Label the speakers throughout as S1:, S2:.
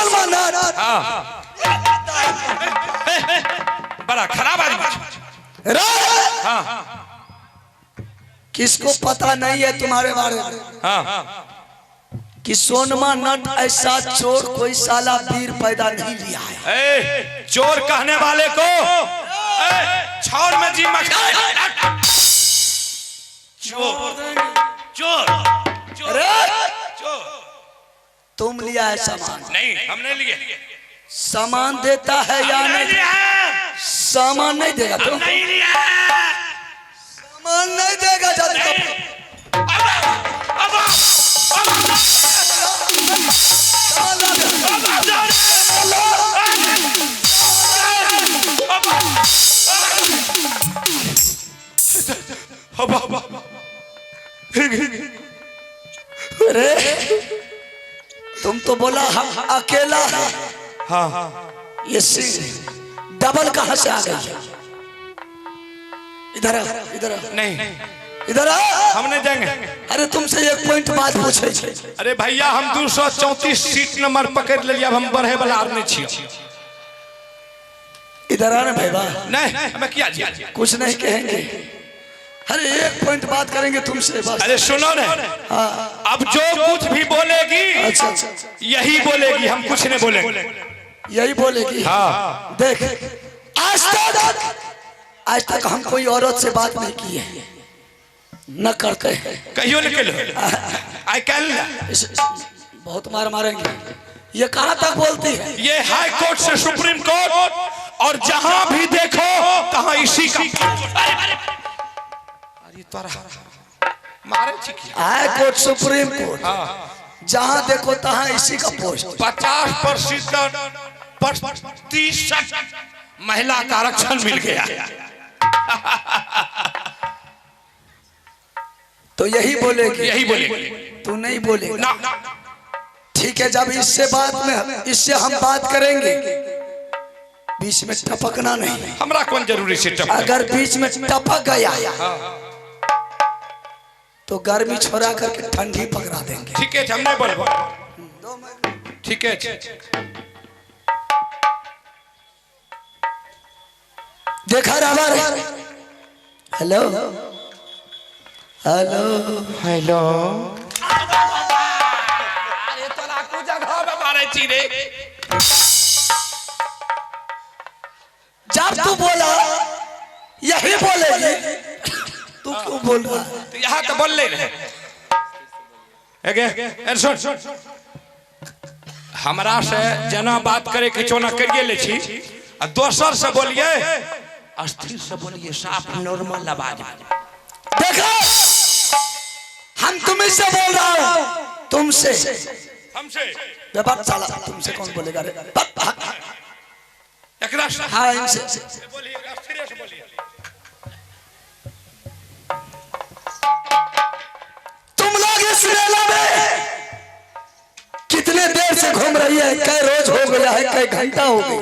S1: सोनमा नट।
S2: हाँ, बड़ा खराब आदमी छे।
S1: रे
S2: हाँ।
S1: किसको पता नहीं है तुम्हारे बारे में
S2: हाँ
S1: कि सोनमा नट ऐसा चोर कोई साला वीर पैदा नहीं लिया है।
S2: ए, चोर कहने वाले को ए, छाउर में जी मखा। चोर चोर चोर।
S1: अरे
S2: चोर।
S1: तुम लिया है सामान?
S2: नहीं, हम नहीं लिए।
S1: सामान देता है या
S2: नहीं
S1: नहीं?
S2: लिया है।
S1: सामान नहीं देगा तो?
S2: नहीं लिया है।
S1: सामान नहीं देगा जब तक।
S2: अब अब
S1: सामान ला दे।
S2: अब अब
S1: अरे तुम तो बोला हम अकेला है।
S2: हाँ।
S1: ये सिंह डबल कहां से आ गई है? इधर आ, इधर आ।
S2: नहीं।
S1: इधर आ।
S2: हम नहीं जाएंगे।
S1: अरे तुमसे एक पॉइंट बात पूछे छे।
S2: अरे भैया, हम 234 सीट नंबर पकड़ लेलिए, अब हम बढ़े वाला आर नहीं छियै।
S1: इधर आ ना भाई बा।
S2: नहीं, हमें किया जी?
S1: कुछ नहीं कहेंगे। अरे एक पॉइंट बात करेंगे तुमसे बस।
S2: अरे सुनो ना, अब जो कुछ भी बोलेगी,
S1: अच्छा अच्छा।
S2: यही बोलेगी, हम कुछ नहीं बोलेंगे।
S1: यही बोलेगी?
S2: हाँ।
S1: देख, आज तक हम कोई औरत से बात नहीं की है, न करते हैं।
S2: कहियो निकलो आई काल्हि।
S1: बहुत मार मारेंगे। ये कहाँ तक बोलती है?
S2: ये हाई कोर्ट से सुप्रीम कोर्ट और जहां भी देखो तहां इसी का। अरे अरे अरे, तोरा मारे छी की?
S1: हाई कोर्ट, सुप्रीम कोर्ट, जहां देखो तहां इसी का पोस्ट।
S2: 50% प्रतिशत महिला का आरक्षण मिल गया।
S1: तो यही बोलेगी?
S2: यही बोलेगी।
S1: तू नहीं बोलेगा?
S2: ना।
S1: ठीक है, जब इससे बात में इससे हम बात करेंगे, बीच में टपकना नहीं।
S2: हमरा कौन जरूरी से टपके?
S1: अगर बीच में टपक गया तो गर्मी छोड़ा करके ठंडी पकड़ा देंगे।
S2: ठीक है, हम नहीं बोलबो, ठीक है।
S1: देखा रावर, हेलो हेलो।
S2: हेलो। अरे तोरा को जगह में मारे छी रे।
S1: जब तू बोला यही बोलेगी, तू क्यों बोल रहा है?
S2: तो यहाँ तो बोल ले रहे एगे ए सुन, हमरा से जना बात करे के चोना करिए ले छी आ दोसर से बोलिए, अस्थिर से बोलिए, साफ नॉर्मल आवाज में।
S1: देखो, हम तुम्हें से बोल रहा हूं, तुमसे।
S2: हमसे?
S1: बे साला, तुमसे कौन बोलेगा रे?
S2: एकरा से?
S1: हाँ, इनसे।
S2: बोलिए, अस्थिर से बोलिए।
S1: तुम लोग इस मेला में कितने देर से घूम रही है? कई रोज हो गया है, कई घंटा हो गई?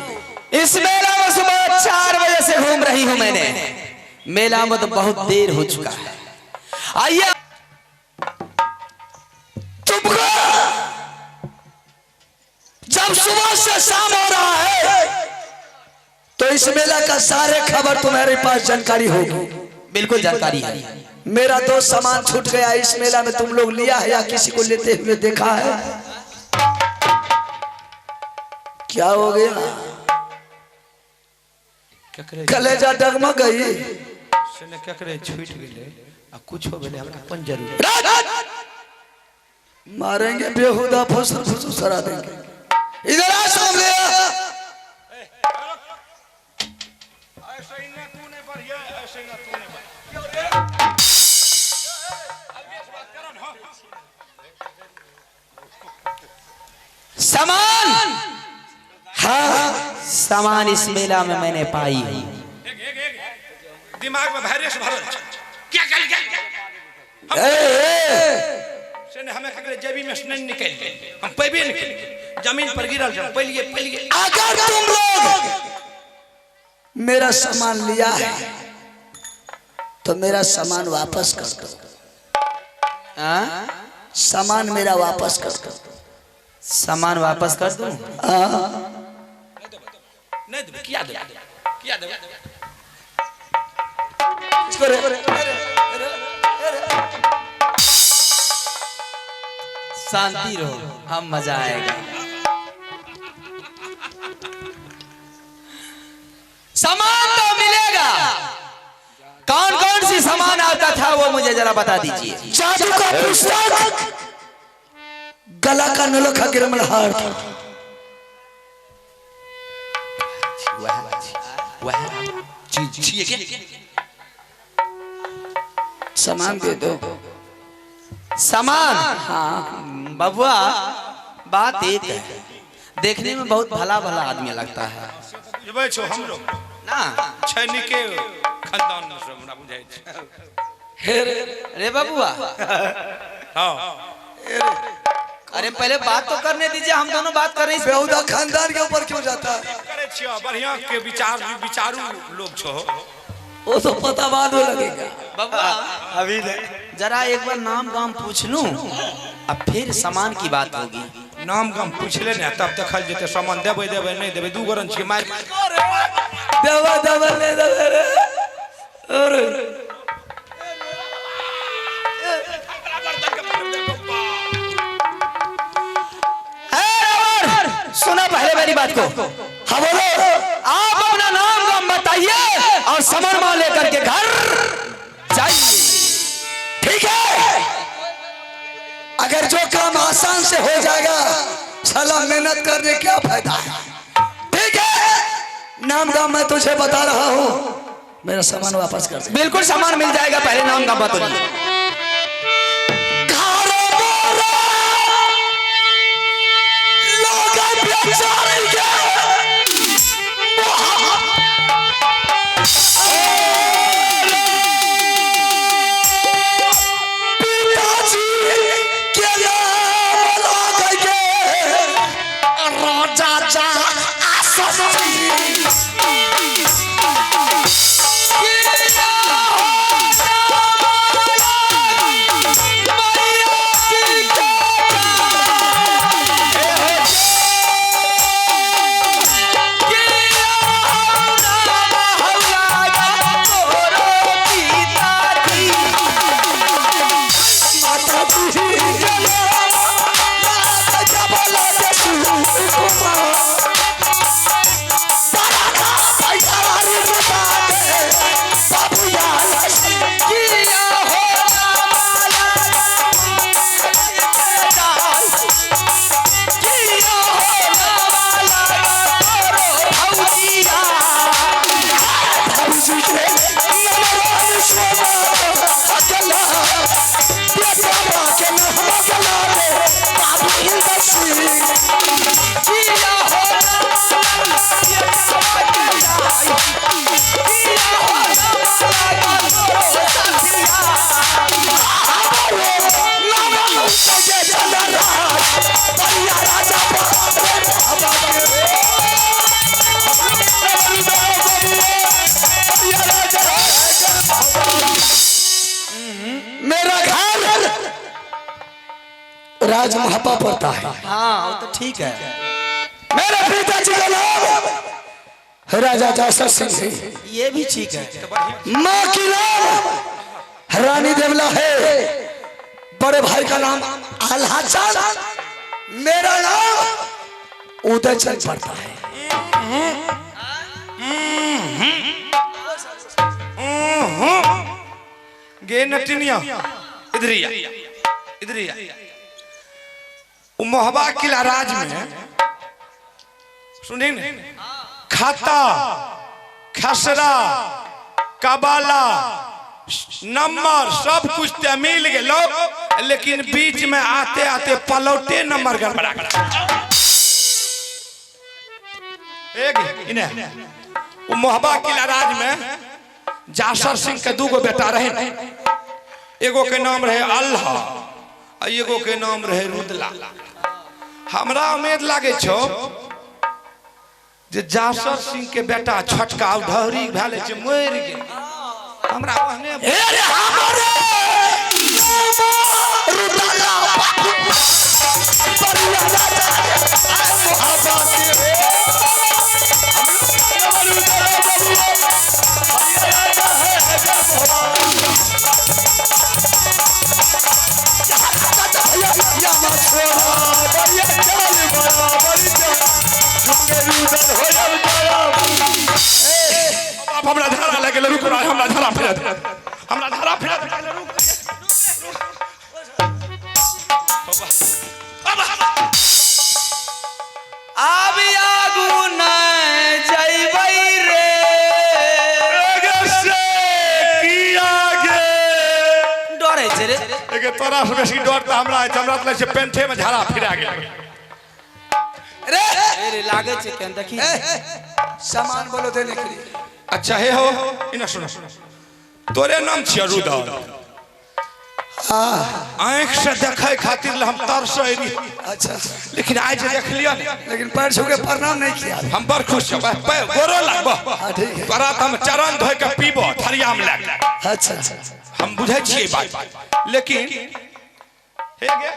S3: इस मेला में सुबह 4 बजे से घूम रही हूं मैंने। मेला में तो बहुत देर हो चुका है। आइए।
S1: तुमको जब सुबह से शाम हो रहा है तो इस मेला का सारे खबर तुम्हारे पास जानकारी होगी।
S3: बिल्कुल जानकारी है।
S1: मेरा दो सामान छूट गया इस मेला में, तुम लोग लिया है या किसी को लेते हुए देखा है? क्या हो गया? कलेजा डगमग गई?
S2: से केकरे छूट गेलै आ कुछ हो गेलै, हमरा कोन जरूरत?
S1: मारेंगे, बेहुदा फुसर फुसर सरा देंगे। इधर आ, सामने आ।
S2: ऐसे ही ना तू नहीं बढ़िया, ऐसे ही ना तू नहीं बढ़िया।
S3: सामान?
S1: हाँ।
S3: सामान इस मेला में मैंने पाई है।
S2: एक एक एक दिमाग में वायरस भरल छै, क्या कल क्या?
S1: ए, ए,
S2: से ने हमें ककरे जेबी में से नहीं निकल गेल, हम पैबे नहीं केलिए, जमीन पर गिरल छै, पैलिए पैलिए।
S1: अगर तुम लोग मेरा सामान लिया है तो मेरा सामान वापस कर दो।
S3: हाँ?
S1: सामान मेरा वापस कर दो।
S3: सामान वापस कर दूं?
S2: नहीं देबै, किया देबै, किया देबै?
S3: शांति रहो, अब मजा आएगा। सामान तो मिलेगा। कौन कौन सी सामान आता था वो मुझे जरा बता दीजिए।
S1: जादू का पुस्तक, गला का नौलखा गिरमलहार।
S2: वह वह चीज छियै के?
S1: सामान दे दो।
S3: सामान?
S1: हाँ।
S3: बबुआ, बात एक है, देखने में बहुत भला भला आदमी लगता है।
S2: बुझबै छौ हमरो
S3: ना।
S2: छै निके खानदान से, हमरा बुझाइ छै।
S3: रे बबुआ।
S2: हाँ।
S3: अरे, पहले बात तो करने दीजिए, हम दोनों बात कर रहे हैं।
S1: बेहुदा खानदान के ऊपर क्यों जाता है?
S2: करै छियो, बढ़िया के विचार विचारू लोग छो।
S1: वो तो पता बाद में लगेगा।
S3: बबुआ,
S4: अभी नहीं।
S3: जरा एक बार नाम गाम पूछ लूं, अब फिर सामान की बात होगी।
S2: नाम गाम पूछ ले ने, तब देखल जेतै सामान देबै देबै नहीं देबै। दू गोरन छियै, मारि
S1: देवा देवा ले देवे रे। अरे,
S3: ए रावण, सुनो पहले मेरी बात को।
S1: हाँ, बोलो।
S3: आप अपना नाम गाम बताइए और सामान माल लेकर के घर जाइए।
S1: ठीक है, अगर जो काम आसान से हो जाएगा, साला मेहनत करने क्या फायदा है? ठीक है, नाम गाम मैं तुझे बता रहा हूँ, मेरा सामान वापस कर दे।
S3: बिल्कुल सामान मिल जाएगा, पहले नाम गाम बताइए।
S1: घरो मोरा लोग बेचारे के। पिताजी के नाम लोग के राजा जा आसती। माता जी के नाम राजा बोला के कुमार। बड़ा पैसारी बता दे बाबू यार।
S3: किया हो किया हो भौजिया।
S1: बाबूजी के नमन सोना अकला, बेटा के नाम अकला रे बाबू इंद्र सिंह।
S3: किया हो किया हो
S1: नमन के चंद्रराज बढ़िया राजा बाबा के। मेरा घर राजमहपा पड़ता है।
S3: हाँ, वो तो ठीक है।
S1: मेरे पिताजी का नाम राजा जासर सिंह है।
S3: ये भी ठीक है।
S1: माँ की नाम रानी देवला है। बड़े भाई का नाम आल्हा चंद, मेरा नाम उदय चंद पड़ता है।
S2: गे नटिनिया, इधर ही आ, इधर ही आ। उ मोहबा किला राज में सुनी ने, खाता खसरा कबाला नंबर सब कुछ ते मिल गेलो, लेकिन बीच में आते आते पलौटे नंबर गड़बड़ा गेल। एक इने उ मोहबा किला राज में जासर सिंह के दूगो बेटा रहे। एगो के नाम रहे अल्लाह आ एगो के नाम रहे रुदला। हमरा उम्मीद लागे छो जे जासर सिंह के बेटा छोटका ढहरी भेल छै, मरि गेल। हमरा ओहने
S1: अरे, हमरे रुदला। बढ़िया राजा है मोहब्बा के। हम लोग का रुदल बबुआ, बढ़िया राजा है या मछुआरा, बढ़िया चाल बड़ा, बढ़िया झुंगेरू हो जाया।
S2: बाप हमरा धारा लगे, रुक रहा, हमरा धारा फिरा दे, हमरा धारा फिरा दे, रुक।
S3: आब आगू नहि जैबै रे।
S2: एगे से की आगे?
S3: डरै छै रे।
S2: एगे तोरा से बेसी डर तऽ हमरा अछि, हमरा तऽ लगै छै पेंठे में झाड़ा फिरा गेल।
S1: रे
S3: ए रे, लागै छै केहन, देखी।
S1: सामान बोलो देने के लिए।
S2: अच्छा हे हो, इना सुनो, तोरे नाम छियै रुदल? आँखि से देखै खातिर हम तरसै रही।
S1: अच्छा।
S2: लेकिन आइ जे देखलियै ने,
S1: लेकिन पैर छू के प्रणाम नहीं किया।
S2: हम बड़ खुश छी, गोरो लागबो।
S1: हाँ, ठीक है।
S2: तोरा तऽ हम चरण धोइ के पीबो थरिया में लए के।
S1: अच्छा अच्छा।
S2: हम बुझै छियै बात, लेकिन हे गे,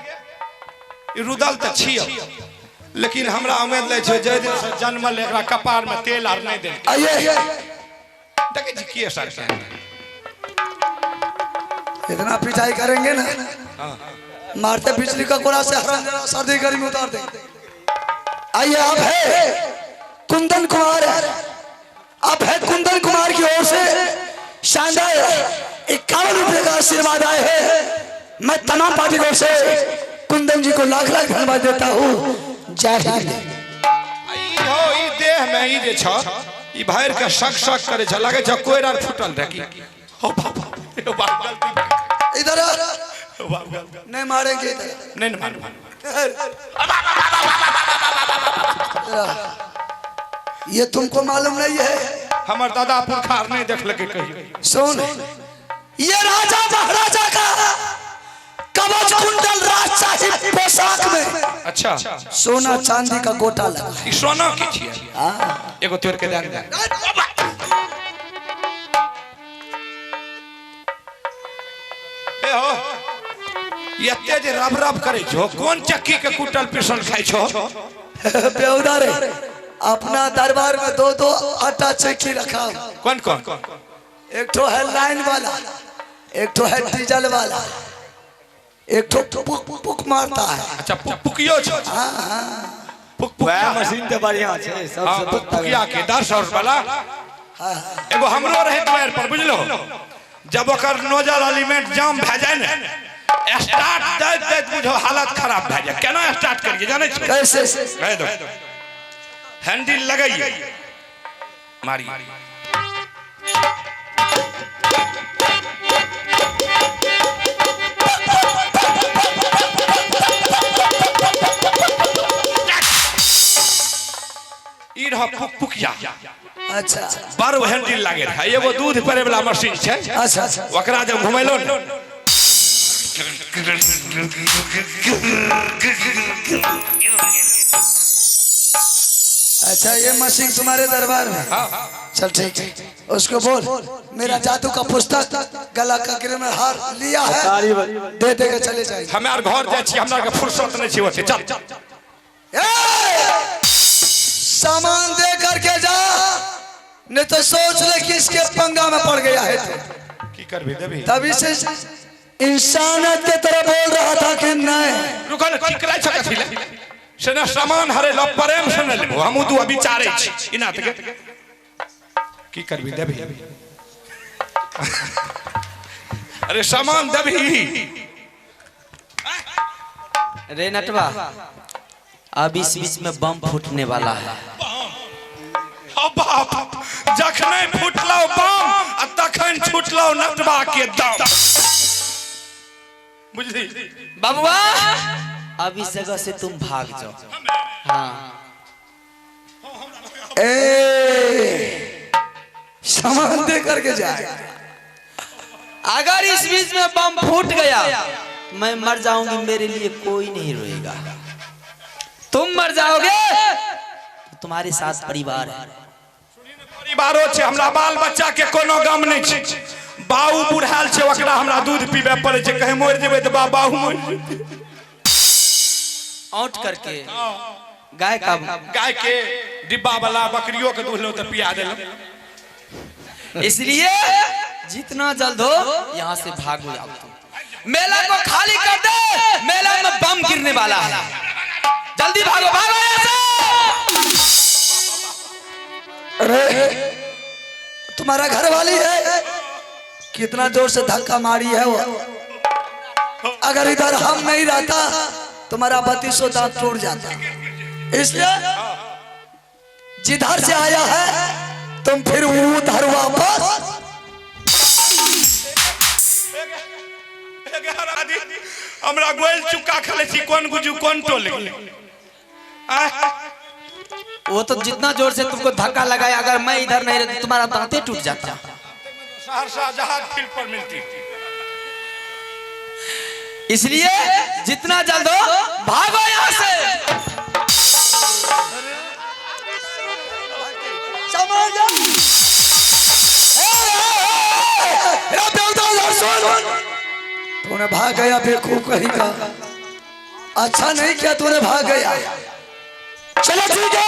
S2: ई रुदल तऽ छियै, लेकिन हमरा उम्मीद लै छै जाहि दिन से जन्मल एकरा कपार में तेल आर नहि देलकै।
S1: आइए।
S2: देखै छी की असर छै।
S1: इतना पिटाई करेंगे ना, मारते बिजली का कोड़ा से हराम जरा सर्दी गर्मी उतार देंगे। आइए, आप है कुंदन कुमार, आप है कुंदन कुमार की ओर से शानदार 51 रुपए का आशीर्वाद आए हैं। मैं तमाम पार्टी की ओर से कुंदन जी को लाख लाख धन्यवाद देता हूँ। जय हिंद।
S2: ई हो, ई देह में ई जे छ, ई भरि के सक सक करे छ, लगे छ कोइर आर फूटल रहे की। हो बाप, हो बाप, गलती भए गेल।
S1: इधर आ।
S2: हो बाप, गलती।
S1: नहीं मारेंगे इधर।
S2: नहीं, नहीं, मार, मार।
S1: ये तुमको मालूम नहीं है।
S2: हमर दादा पुरखा आर नहीं देखलकै कहियो।
S1: सुन, ये राजा महाराजा का कवच कुंडल राजशाही पोशाक में
S2: अच्छा।
S1: सोना चांदी का गोटा लगा है।
S2: ई सोना के छियै? एगो तोड़ के दे दे। हे हो, एते जे रब रब करे छो, कोन चक्की के कुटल पिसल खाइ छो?
S1: बेहुदा रे, अपना दरबार में दो दो आटा चक्की रखा हूं।
S2: कौन कौन?
S1: एक ठो है लाइन वाला, एक ठो है डीजल वाला, एक ठो पुक पुक मारता है।
S2: अच्छा, पुक पुकियो छो? पुक पुकिया।
S4: वएह मशीन तऽ बढ़िया छै सबसे।
S2: हाँ, पुक पुकिया के 10 वाला एगो हमरो रहे द्वार पर, बुझलो, जब ओकर नोजल एलिमेंट जाम भए जाए ने, स्टार्ट दैत दैत बुझो हालत खराब भए जाए। केना स्टार्ट करिए जानै छी?
S1: कैसे?
S2: कह दो, हैंडल लगाइए, मारिए। ई रह पुक पुकिया।
S1: अच्छा।
S2: बड़ हैंडल लागे रहे। एगो दूध परे वाला मशीन छै।
S1: अच्छा अच्छा।
S2: ओकरा जब घुमेलो ने,
S1: अच्छा, ये मशीन तुम्हारे दरबार में? चल ठीक है, उसको बोल मेरा जादू का पुस्तक, गला का गिरमे हार लिया है, दे दे के चले जाएंगे।
S2: हमे आर घर जाइ छी, हमरा के फुर्सत नहीं छी ओते, चल।
S1: ए! सामान दे करके जा, नहीं तो सोच ले कि इसके पंगा में पड़ गया है तू।
S2: की करबी, देबी?
S1: तभी से इंसानियत के तरह बोल रहा था कि नहीं।
S2: रुको ने, चिकराइ छ कथी ले? से ने सामान हरेलो, प्रेम से ने लेबो, हमहूँ दू विचारै छी इना त की करबी, देबी? अरे सामान देबी?
S3: रे नटवा, अब इस बीच में बम फूटने वाला है।
S2: ओ बाप, जखने फूटलो बम आ तखन छूटलो नटवा के दम, बुझली?
S3: बबुआ, अब इस जगह से तुम भाग जाओ। हाँ।
S1: ए, सामान दे करके जाए।
S3: अगर इस बीच में बम फूट गया, मैं मर जाऊंगी, मेरे लिए कोई नहीं रोएगा। तुम मर जाओगे तो तुम्हारे साथ परिवार है।
S2: परिवारो छै, हमरा बाल बच्चा के कोनो गम नहीं छै। बाऊ बुढ़ाल छै, ओकरा हमरा दूध पीबे पड़े छै, कहीं मरि जेबै तऽ बाबू मरि जेतै।
S3: औट करके गाय का
S2: गाय के डिब्बा वाला बकरियों के दूध लो तो पिया देलो।
S3: इसलिए जितना जल्द हो यहाँ से भागो जाओ तुम। मेला को खाली कर दे, मेला में बम गिरने वाला है, जल्दी भागो भागो यहाँ से।
S1: अरे तुम्हारा घर वाली है, कितना जोर से धक्का मारी है वो। अगर इधर हम नहीं रहता तुम्हारा 3200 दांत टूट जाता। इसलिए जिधर से आया है तुम फिर उधर वापस।
S2: हमरा गोल चुक्का खेले छी कोन गुजू कोन टोले।
S3: वो तो जितना जोर से तुमको धक्का लगाया, अगर मैं इधर नहीं रहती तुम्हारा दांते टूट जाता।
S2: सहरसा जहाज फील्ड पर मिलती।
S3: इसलिए जितना जल्द हो भागो यहाँ से।
S1: तूने भाग गया बेवकूफ कहीं का, अच्छा नहीं किया तूने भाग गया। चलो ठीक है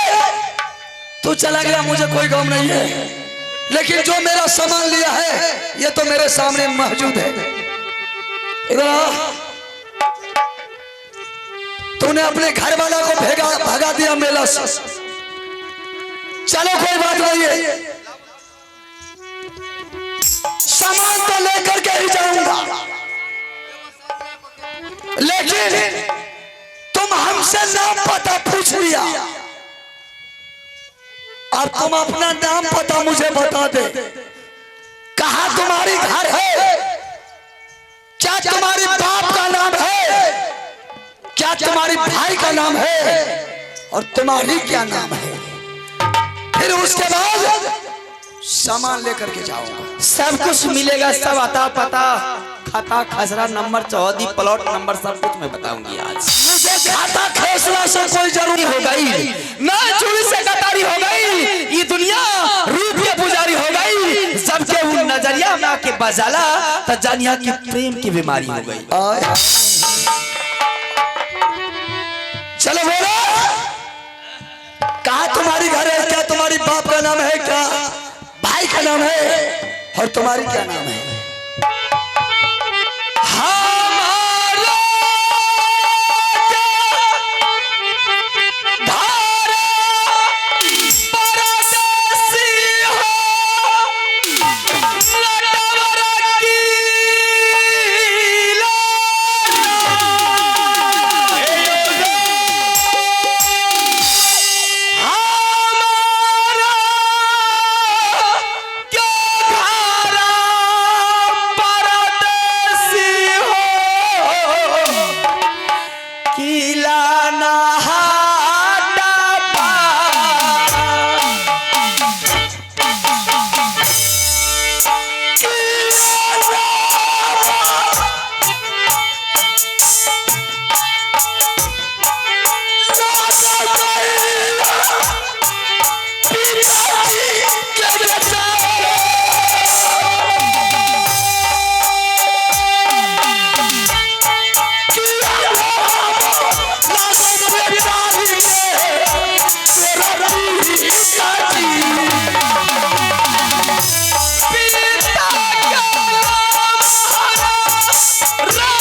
S1: तू चला गया, मुझे कोई गम नहीं है, लेकिन जो मेरा सामान लिया है ये तो मेरे सामने मौजूद है। इधर आ। तूने अपने घर वाला को भगा दिया मेला से। चलो कोई बात नहीं है, सामान तो लेकर के ही जाऊंगा, लेकिन तुम हमसे नाम पता पूछ लिया, अब तुम अपना नाम पता मुझे बता दे। कहां तुम्हारी घर है, क्या तुम्हारी बाप का नाम है, क्या तुम्हारी भाई का नाम है, और तुम्हारी क्या नाम है। फिर उसके बाद सामान लेकर के जाऊंगा।
S3: सब कुछ मिलेगा, सब अता पता, खाता खसरा नंबर चौहदी प्लॉट नंबर सब कुछ मैं बताऊंगी आज।
S1: मुझे खाता खसरा से कोई जरूरी
S3: हो गई ना, चूड़ी से कतारी हो गई, ये दुनिया रूप के पुजारी हो गई। सबके वो नजरिया में आके बजाला तो जानिया की प्रेम की बीमारी हो गई।
S1: चलो बोलो, कहा तुम्हारी घर है, क्या तुम्हारी बाप का नाम है, क्या भाई का नाम है, और तुम्हारी क्या नाम है।
S3: हमारा धारा परदेसी हो, लटवर की हमारा क्या धारा परदेसी हो, किला नहाटा पिता का नाम राम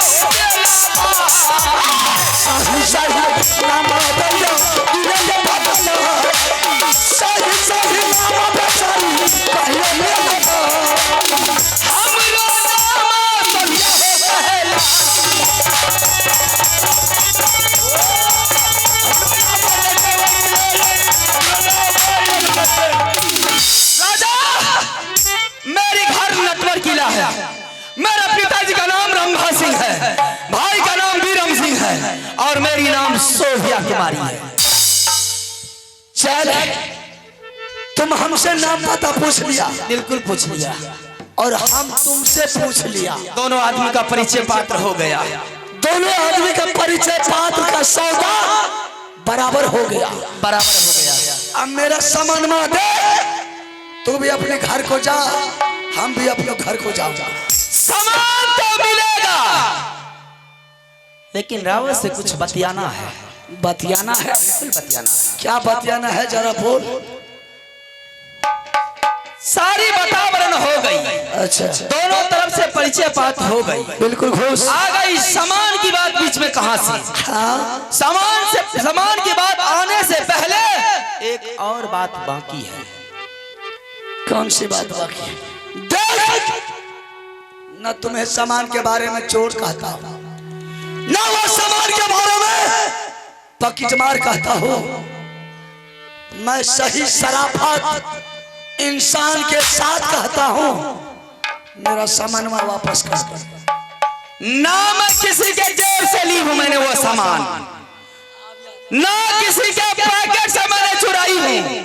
S1: Bye.
S3: और मेरी नाम सोफिया कुमारी है।
S1: चल, तुम हमसे नाम पता पूछ लिया।
S3: बिल्कुल पूछ लिया।
S1: और हम तुमसे पूछ लिया।
S3: दोनों आदमी का परिचय पात्र हो गया।
S1: दोनों आदमी का परिचय पात्र का सौदा बराबर हो गया।
S3: बराबर हो गया।
S1: अब मेरा सामान दे, तू भी अपने घर को जा, हम भी अपने घर को जाऊंगा।
S3: सामान तो मिलेगा, लेकिन रावत से कुछ बतियाना है।
S1: बतियाना है?
S3: बिल्कुल बतियाना है।
S1: क्या बतियाना है जरा बोल।
S3: सारी वातावरण हो गई।
S1: अच्छा,
S3: दोनों तरफ से परिचय पात हो गई।
S1: बिल्कुल घोष
S3: आ गई सामान की बात बीच में कहां से?
S1: हाँ,
S3: सामान की बात आने से पहले एक और बात बाकी है।
S1: कौन सी बात बाकी है? देख, न तुम्हें सामान के बारे में चोर कहता हूं, न वो सामान के बारे में पकीटमार कहता हूं। मैं सही शराफत इंसान के साथ कहता हूं, मेरा सामान वापस कर दो।
S3: ना मैं किसी के जेब से ली हूं मैंने वो सामान, ना किसी के पैकेट से मैंने चुराई हूं,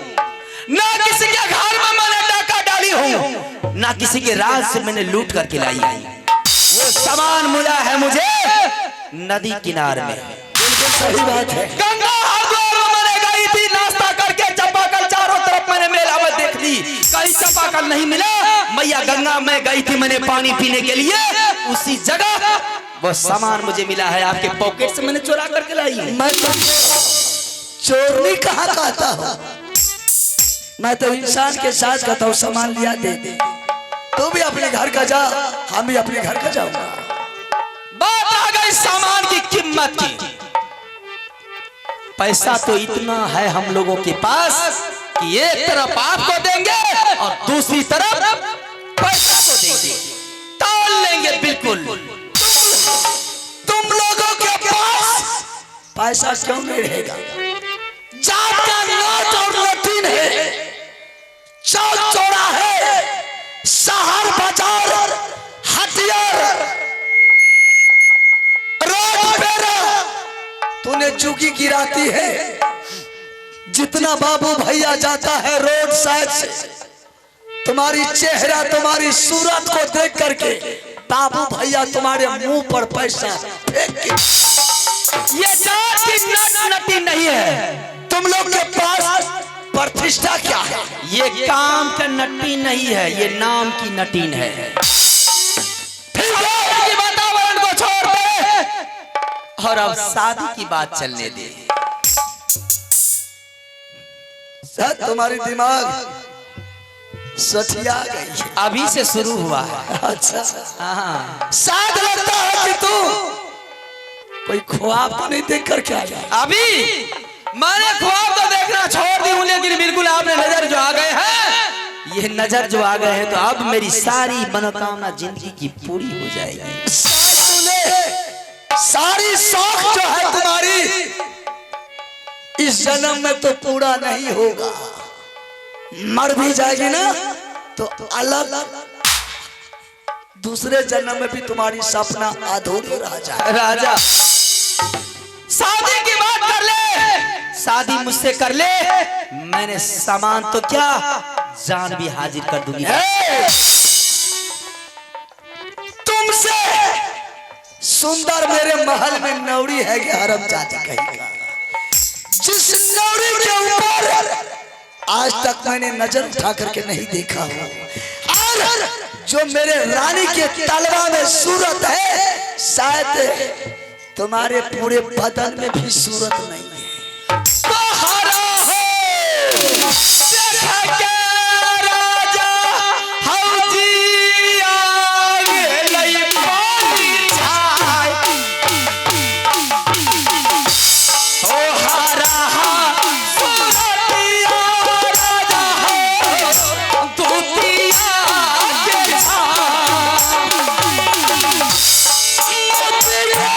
S3: ना किसी के घर में मैंने डाका डाली हूं, ना किसी के राज से मैंने लूट करके लाई हूं। वो सामान मिला है मुझे नदी किनार में।
S1: बिल्कुल सही बात है।
S3: गंगा हरिद्वार में मैंने गई थी नाश्ता करके, चापाकल चारों तरफ मैंने मेला में देख ली, कहीं चापाकल नहीं मिला। मैया गंगा में गई थी मैंने पानी पीने के लिए, उसी जगह वो सामान मुझे मिला है, आपके पॉकेट से मैंने चुरा करके लाई हूं।
S1: मैं तो चोरनी कहा कहता हूं, मैं तो इंसान के साथ कहता हूं, सामान लिया दे दे। तू भी अपने घर का जा, हम भी अपने घर का जाऊंगा।
S3: बात आ गई सामान की कीमत की। पैसा तो इतना है हम लोगों के पास कि एक तरफ आपको देंगे और दूसरी तरफ पैसा को देंगे, तौल लेंगे। बिल्कुल
S1: तुम लोगों के पास पैसा क्यों नहीं रहेगा? जात का नोट और लटीन है, चौक चौड़ा है, शहर बाजार हथियार रोड पेरा तूने चुकी गिराती है। जितना बाबू भैया जाता है रोड साइड से, तुम्हारी चेहरा तुम्हारी सूरत को देख करके बाबू भैया तुम्हारे मुंह पर पैसा फेंक के।
S3: ये जात की नट नटी नहीं है।
S1: तुम लोग के पास प्रतिष्ठा क्या है?
S3: ये काम का नटी नहीं है, ये नाम की नटीन है।
S1: ठीक है,
S3: की वातावरण को छोड़ दे और अब शादी की बात चलने दे।
S1: सर तुम्हारी दिमाग सठिया गई है।
S3: अभी से शुरू हुआ है।
S1: अच्छा,
S3: हाँ।
S1: शायद लगता है कि तू कोई ख्वाब तो नहीं देख कर के आया।
S3: अभी मैंने ख्वाब तो देखना छोड़ दी हूँ, लेकिन बिल्कुल आपने नजर जो आ गए हैं, ये नजर जो आ गए हैं, तो अब मेरी सारी मनोकामना जिंदगी की पूरी हो जाएगी।
S1: तूने सारी शौक जो है तुम्हारी इस जन्म में तो पूरा नहीं होगा, मर भी जाएगी ना तो अलग दूसरे जन्म में भी तुम्हारी सपना अधूरा रह जाए।
S3: राजा शादी की बात कर ले, शादी मुझसे कर ले, मैंने सामान तो क्या जान भी हाजिर कर दूंगी।
S1: तुमसे सुंदर मेरे महल में नौरी है कि हरम चाचा कहीं का, जिस नौरी के ऊपर आज तक मैंने नजर उठा करके नहीं देखा हूं, और जो मेरे रानी के तलवा में सूरत है, शायद तुम्हारे पूरे बदन में भी सूरत नहीं है।
S3: हरा हो देख के राजा हौजी आ गेलै पानी छाय। ओ हरा सूरतिया राजा हो दूतिया के छाय।
S1: मेरा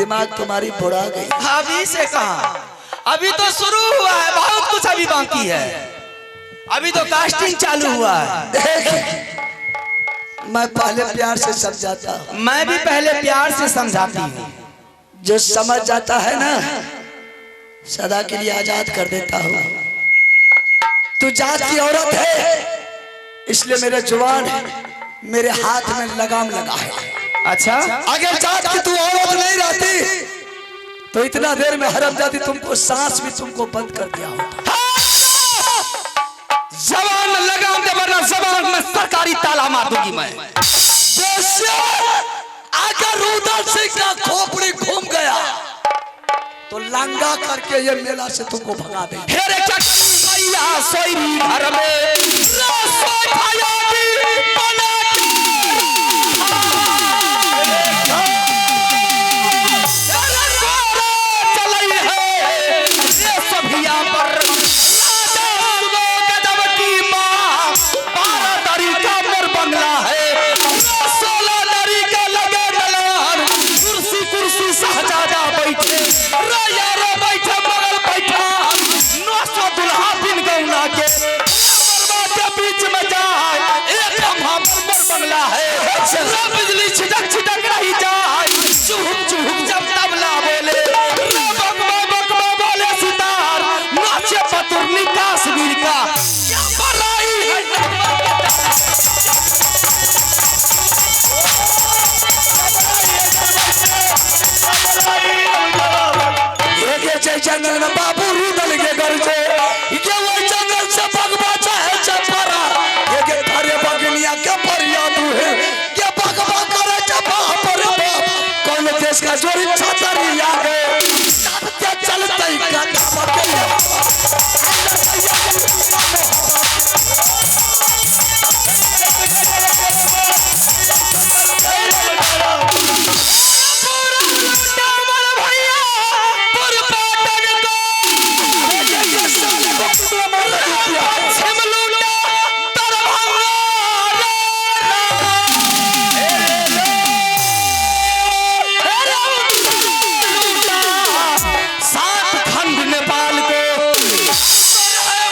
S1: दिमाग तुम्हारी बुढ़ा गई।
S3: अभी से कहा, अभी तो शुरू हुआ है, बहुत कुछ अभी बाकी है, अभी तो कास्टिंग चालू हुआ है।
S1: देख, मैं पहले प्यार से समझाता हूँ।
S3: मैं भी पहले प्यार से समझाती हूँ।
S1: जो समझ जाता है ना, सदा के लिए आजाद कर देता हूँ। तू जात की औरत है, इसलिए मेरे जुबान मेरे हाथ में लगाम लगा है।
S3: अच्छा,
S1: अगर जात की तू औरत नहीं रहती तो इतना देर में हरामजादी तुमको सांस भी तुमको बंद कर दिया होता।
S3: जबान में लगाम दे, वरना जबान में सरकारी ताला मार दूंगी मैं।
S1: जैसे अगर उधर सिंह का खोपड़ी घूम गया तो लंगा करके ये मेला से तुमको भगा दे।
S3: हेरे भैया सोई घर में रसोई खाया भी बना के। अरे गोरा चलई है ये सभिया पर राजा सुनो गजब की माँ। 12 दरी का मोर बंगला है, 16 दरी का लगे दलान। कुर्सी कुर्सी शहजादा बैठे, राजा रे बैठे बगल बैठा। 900 दुल्हा बिन गौना के मरवा के बीच में जाए। एक हम मोर बंगला है, रे बिजली छिटक छिटक रही जाए। चुहुक चुहुक जब तबला बोले, रे बकवा बकवा बोले सितार। नाचे पतुरनी कश्मीर का क्या बड़ाई है।
S1: ये के जंगल में बाबू रुदल के घर से, ये वो जंगल से भगवा चाहे चपरा। ये के थारे बगनिया के परिया दुहे, ये भगवा करे चपा पर बाप। कौन देश का जोरी छतरी आ गए, तब के चलते ही कथा बके।
S3: सात खंड नेपाल को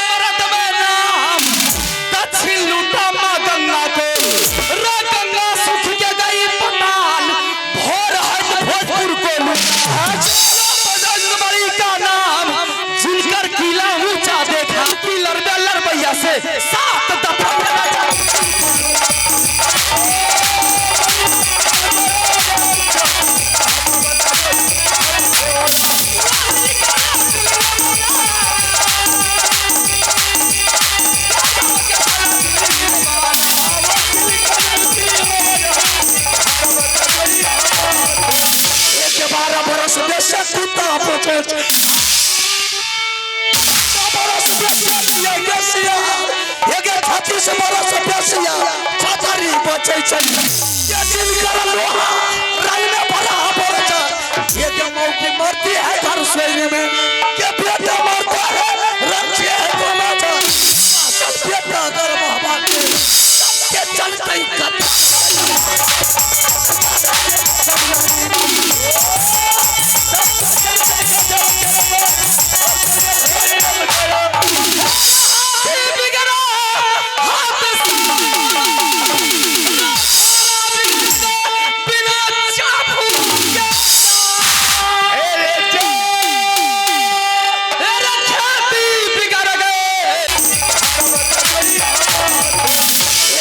S3: मरद में नाम। दक्षिण लूटा माँ गंगा को, रे गंगा सुख के गई पताल। भोर हट भोजपुर को लूटा बजरंगबली का नाम। जिनकर किला ऊंचा देखा कि लड़बे लड़बैया से 7 दफा।
S1: एक 12 बरस देश कुत्ता पूछे, बरस देश देसिया, एक 36 बरस देसिया छतरी बचे छै। ये जिनकर लोहा रंग में भरा बरस, ये के मौकी मरती है घर सोने में, के बेटा मरता है रक्षे है तो सब बेटा अगर महबा के के चलते ही कथा।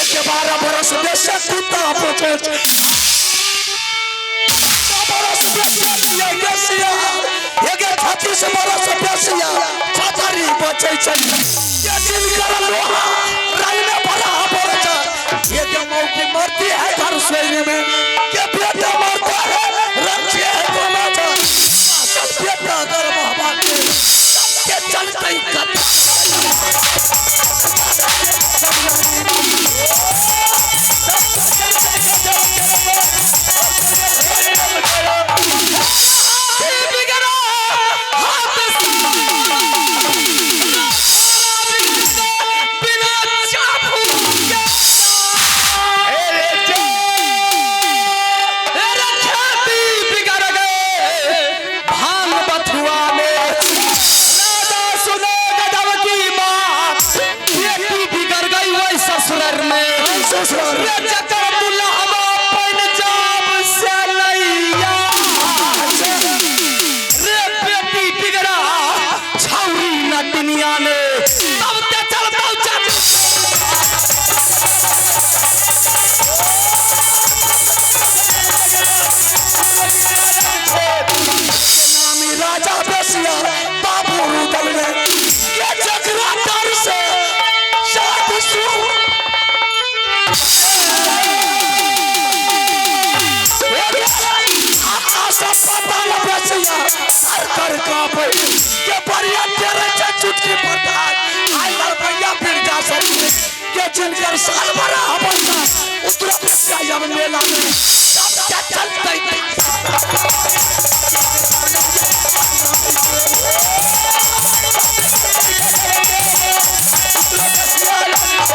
S1: एक 12 बरस देश कुत्ता पूछे, बरस देसिया, एक 36 बरस देसिया छतरी बचे छै। ये जिनकर लोहा रंग में भरा बरस, ये के मौकी मरती है घर सोने में, के बेटा मरता है रक्षे है तो सब बेटा अगर महबा के के चलते ही कथा।
S3: बिना रे जकर दुल्हवा पंजाब से लैया रे बेटी बिगड़ा छौरी नटनिया ने तब ते चलतौ चाचा।
S1: नामी राजा बसिया बाबू रुदल ने के जकरा डर से सात सु आकाश पाताल बसिया कर कर कांपे के बढ़िया तेरे से चुटकी पड़ता आई लड़पैया फिर जा सकते के जिनकर साल भरा हवैया उतरो बसिया अब मेला में तब क्या चलते।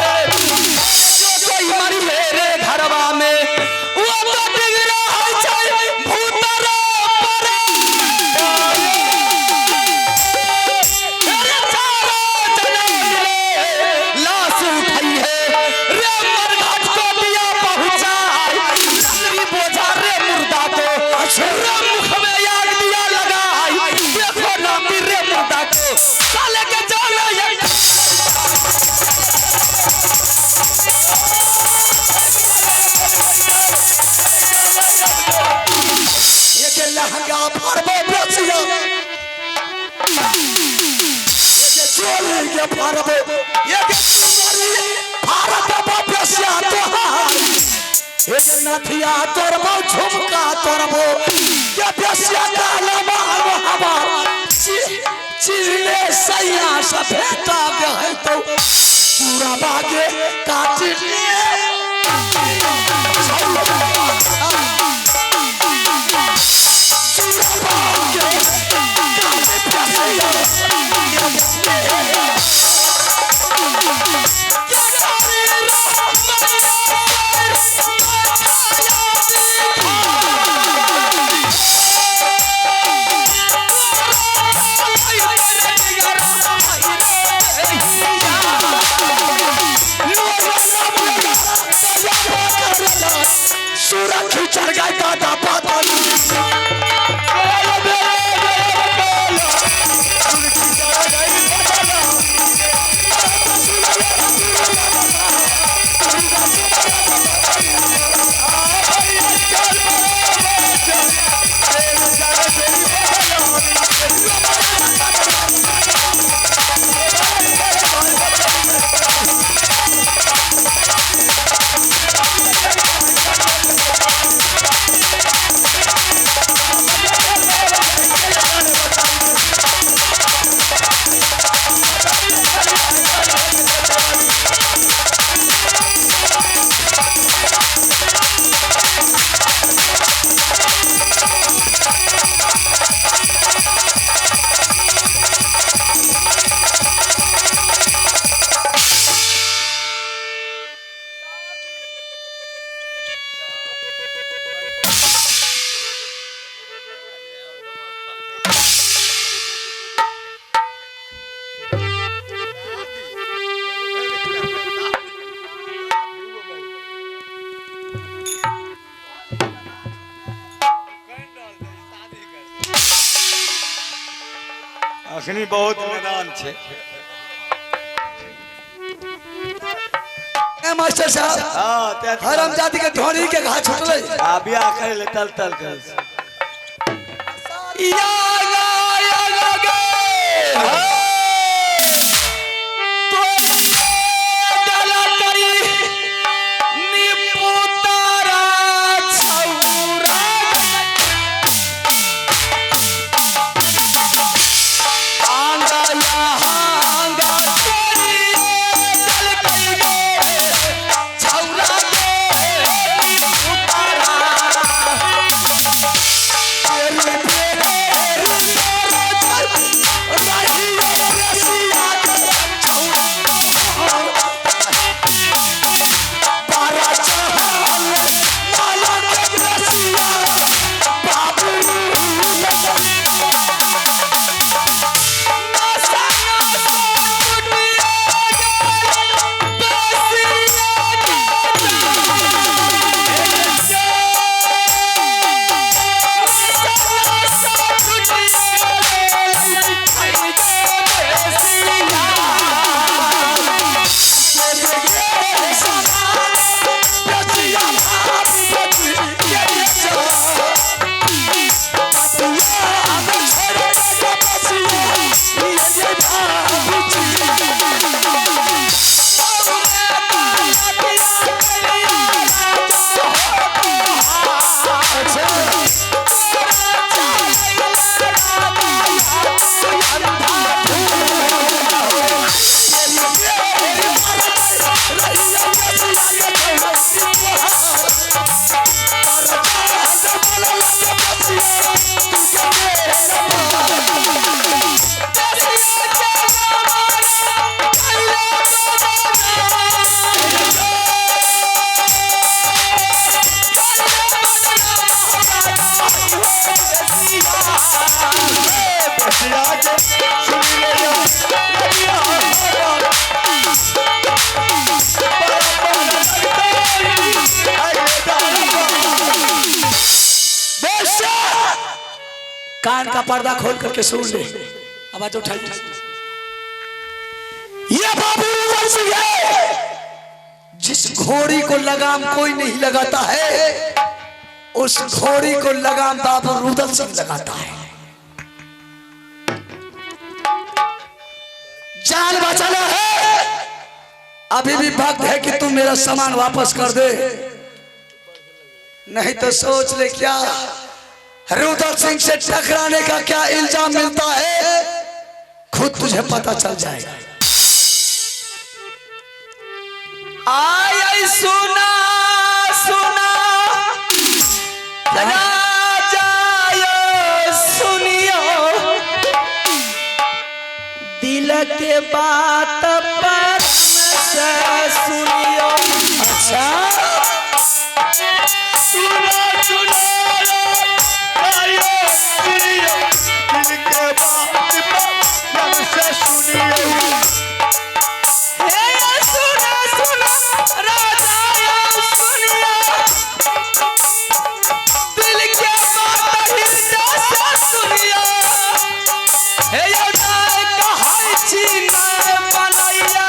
S3: जो कोई मरी रे घरवा में वो तो बिगड़ा है छै भूतरा परे रे चारो जना मिले लाश उठाई है रे मरघट को दिया पहुंचाई लकड़ी बोझा रे मुर्दा को रे मुख में आग दिया लगाई देखो नामी रे मुर्दा को साले के जाने ये।
S1: ये के लहंगा फाड़बो बसिया ये के चोली के फाड़बो ये के चुनरी फाड़बो बसिया तोहार ये के नथिया तोड़बो झुमका तोड़बो के बसिया काला मारो हमार चिरले सैया सफेदा के है तो पूरा बागे काटी सूरज खिचड़ गए दादा पाता।
S4: अखनी बहुत मैदान छै।
S1: ए मास्टर साहब,
S4: हाँ ते
S1: हराम जाति के ढोरी के घास छुटले।
S4: आ बियाह करे ले तल तल करे।
S3: या गा या गा गे तो डाला करी निपुतारा छौरा आंगा आंगा तोरी चल गई गे छौरा गे निपुतारा।
S1: तेरी कान का पर्दा खोल करके सुन ले। आवाज उठाई। ये बाबू रुदल सिंह है जिस घोड़ी को लगाम कोई नहीं लगाता है, उस घोड़ी को लगाम बाबू रुदल सिंह लगाता है। जान बचाना है, अभी भी वक्त है कि तुम मेरा सामान वापस कर दे, नहीं तो सोच ले क्या रुदल सिंह से टकराने का क्या इल्जाम मिलता है, खुद तुझे पता चल जाएगा।
S3: आय सुना सुना राजा यो सुनियो, दिल के बात पर से सुनियो।
S1: अच्छा
S4: सुना सुना आयो सुनियो, दिल के बात पर से सुनियो।
S3: हे सुना सुना राजा यो सुनियो, दिल के बात हृदय से सुनियो। हे यो नाय कहै छी नाय बनैया,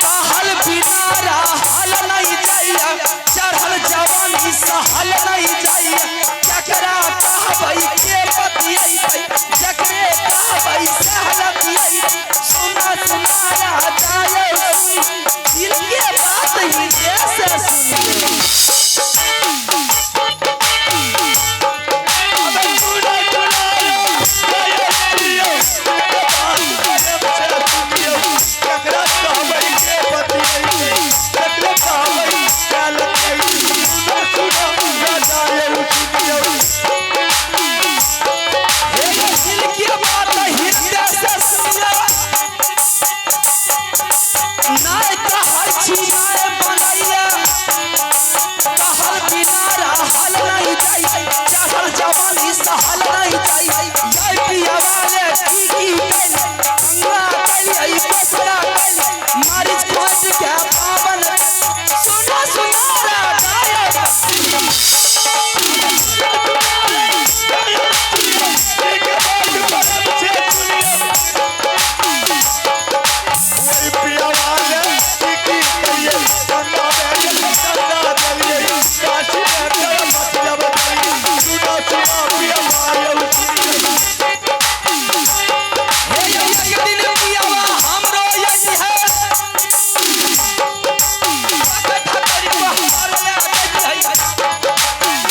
S3: कहल बिना रहल नहीं जाइया, चढ़ल जवानी सहल नहीं जाइया। जकरा कहबै के बतियैतै, जकरे कहबै सहल दियैतै। सुना सुना राजा यो सुन, दिल के बात हृदय से सुनियो। हे दिल के बात हृदय से सुनियो, नाय कहै छी नाय बनैया, कहल बिना रहल नहीं जाइ, चढ़ल जवानी सहल नहीं जाइ। यै पियवा रे की की कैल, गंगा कैल बसरा कैल, मरीच खोज के पावन। सुना सुना राजा यो हे एक दिन पियवा हमरो यही है,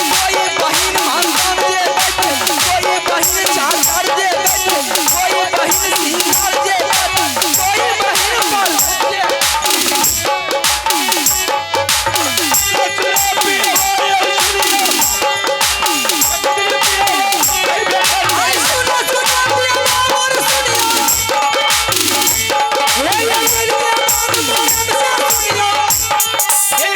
S3: कोई बहिन मानदान दे बैठे, कोई बहिन चादर दे बैठे, कोई बहिन सिंगार दे बैठे, कोई बहिन बल दे। आई सुनो सुनो पियवा मोर सुनियो, हे ये दिल के बात प्रेम से सुनियो। हे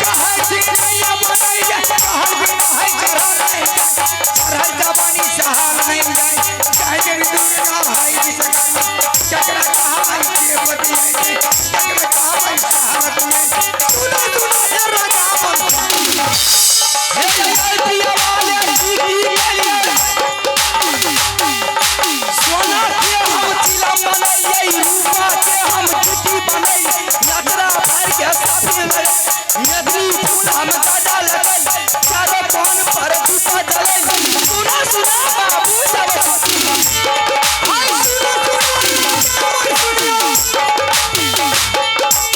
S5: कहै छी नैया बनैया, कहल बिना है चढ़ल नहीं जाय, चढ़ल जवानी सहल नहीं जाय। चाहे के दुर्गा है विश्वकर्मा, जकरा कहबै के बतियैतै, जकरा कहबै सहल दियैतै। सुना सुना हे राजा बंसा।
S3: हे ये पियवा ले की की कैलियै, सोना के हम चिलम बनैलियै, रूपा के हम जुटी बनैलियै, यात्रा भर के साथ में मेदनी फूल हम दादा लगल, चारों पान पर दीपा जलल। सुना सुना बाबू सब सुनियो, हाय सुना सुना राजा मोर सुनियो।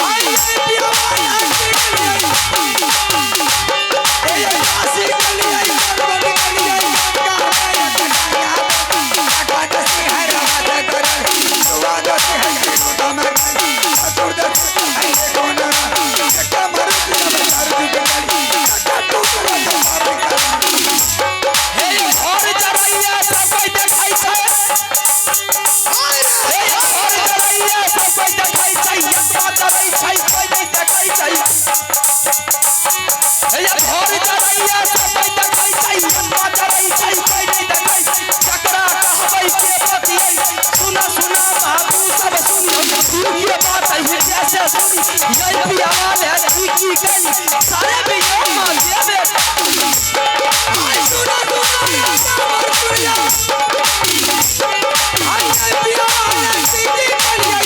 S3: हाय ये पियवा ले की कैलियै,
S5: ए काशी कलियै, करबल कलियै, गंगा गया गंगा दसी है राजा करल, सुवा दसी है गौतम गल, असुर दसी है कोन, जक्का मरुत जब अर्जुन गल, जक्का तू कर मार कर।
S3: हे घर जरैया सब यही पियावा ले की की कली सारे बियो मान देवे।
S1: आई सुना सुना हमर सुनिया आई पियावा ले की की कली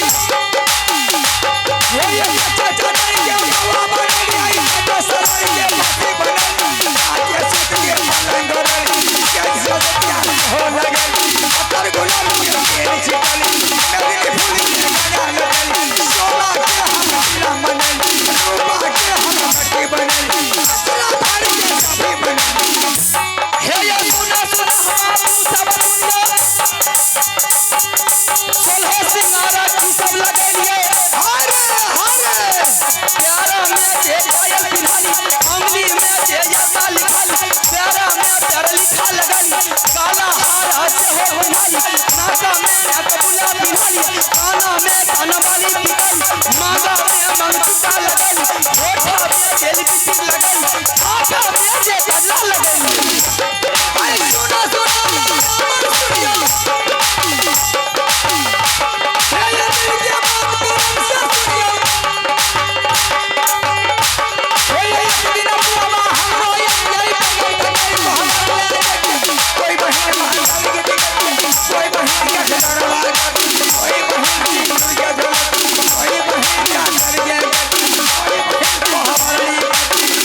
S1: ये ये चाचा नहीं के बाबा बनली आई तो सराय के बाती बनली आके सुत के पलंग रली के सतिया हो लगल अतर गुलाब के तेल छिटली नदी के फूल के गाना लगल सोना के हम दिला मनली रूपा के हम मट्टी बनली असरा भर के सभी बनली।
S3: हे ये सुना सुना हमारू सब दुनिया सोलह सिंगारा की सब लगलिए
S1: हरे हरे
S3: प्यारा में जे पायल पिन्हाली अंगली में जे यता लिखाली प्यारा में प्यारा लिखा लगली काला हार हसे हो पिन्हाली नाका में नकबुला पिन्हाली काना में कानवाली पिकाली मांगा में मंगटुका लगली होठा में जेल बिटिक लगली आंखा में जे कजला लगली।
S1: आई सुना सुना हमर सुनिया हे ये दिल के बात करम से सुनिया हे ये एक दिन बुआवा हमरो ये यही पकड़ के हमर ले कोई बहन महाकाली के कोई बहन के खिलौना कोई बहन की दुर्गा झोला कोई बहन का कर गया कोई बहन को हमारी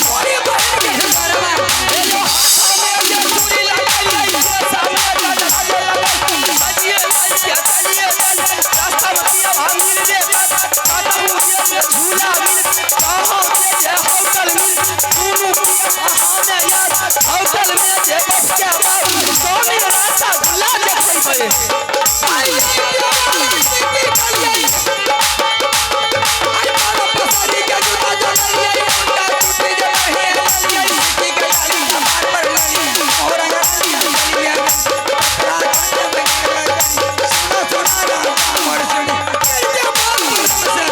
S1: कोई बहन के खिलौना आई बाबा पसारी के जूता जलिए उल्टा टूटी जे बहे ललिए सिटी के गाड़ी का पार पर लली मोरंग ललिए रात में सुना सुना राम मोर सुनी के बात से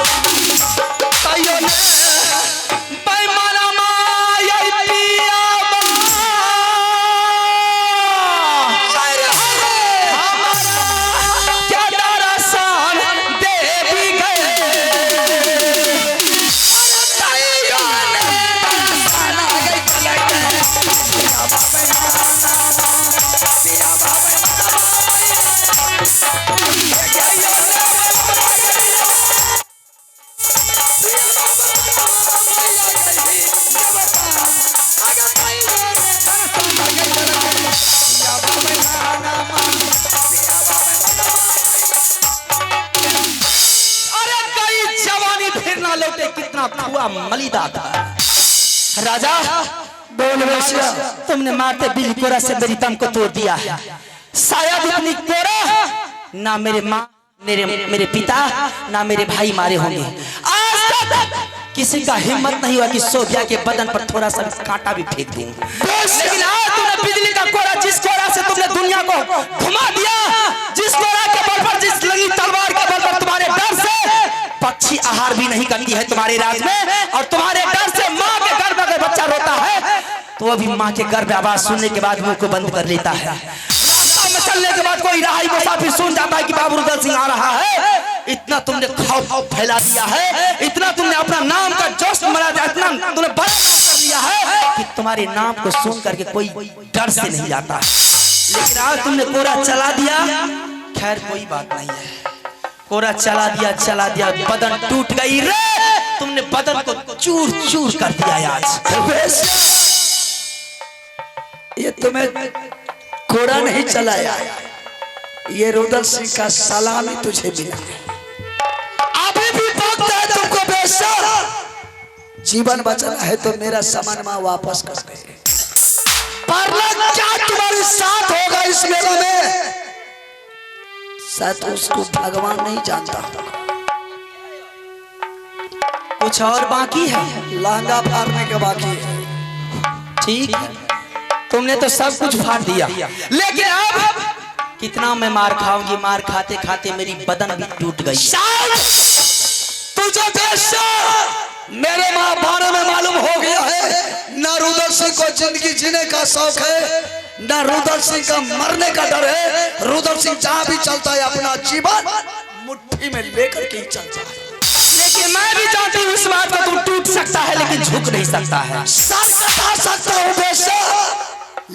S1: हरे हरे
S3: अरे कई जवानी फिर ना लौटे कितना पुआ मलिदा था। राजा
S1: बोल वैश्या
S3: तुमने मारते बिल कोरा से मेरी दम को तोड़ दिया है। शायद इतनी कोरा ना मेरे माँ मेरे मेरे पिता ना मेरे भाई मारे होंगे। आज तक किसी का हिम्मत नहीं हुआ कि सोभिया के बदन पर थोड़ा सा कांटा भी फेंक दूं। लेकिन आज तुमने बिजली का कोरा, जिस कोरा से तुमने दुनिया को घुमा दिया, जिस कोरा के बल पर, जिस लगी तलवार के बल पर तुम्हारे डर से पक्षी आहार भी नहीं करती है तुम्हारे राज में, और तुम्हारे डर से माँ के गर्भ में अगर बच्चा रोता है तो वो भी माँ के गर्भ में आवाज सुनने के बाद मुंह को बंद कर लेता है। रास्ता में चलने के बाद कोई राही मुसाफिर सुन जाता है कि बाबू रुदल सिंह आ रहा है। इतना तुमने खौफ फैला दिया है, इतना तुमने अपना नाम का जोश मना दिया, इतना तुमने बड़ा नाम कर लिया है कि तुम्हारे नाम को सुन करके कोई डर से नहीं जाता है। लेकिन आज तुमने कोरा चला दिया, खैर कोई बात नहीं है, कोरा चला दिया चला दिया, बदन टूट गई रे, तुमने बदन को चूर चूर कर दिया आज।
S1: ये तुम्हें कोड़ा नहीं चलाया, ये रुदल सिंह का सलामी तुझे मिला। अभी भी वक्त है तुमको बेशक जीवन बचाना है तो मेरा सामान मां वापस कर दे। पर क्या तुम्हारे साथ होगा इस मेले में, शायद उसको भगवान नहीं जानता होगा।
S3: कुछ और बाकी है,
S1: लहंगा फाड़ने के बाकी है।
S3: ठीक है, तुमने तो सब कुछ फाड़ दिया, लेकिन अब कितना मैं मार खाऊंगी, मार खाते खाते मेरी बदन भी टूट गई।
S1: तुझे मेरे माँ बारे में मालूम हो गया है ना रुदल सिंह को जिंदगी जीने का शौक है, ना रुदल सिंह का मरने का डर है। रुदल सिंह जहां भी चलता है अपना जीवन मुट्ठी में लेकर के ही चलता है।
S3: लेकिन लेकिन मैं भी जानती हूँ इस बात को, तू टूट सकता है लेकिन झुक नहीं सकता है।
S1: सर कटा सकता हूँ बेशक,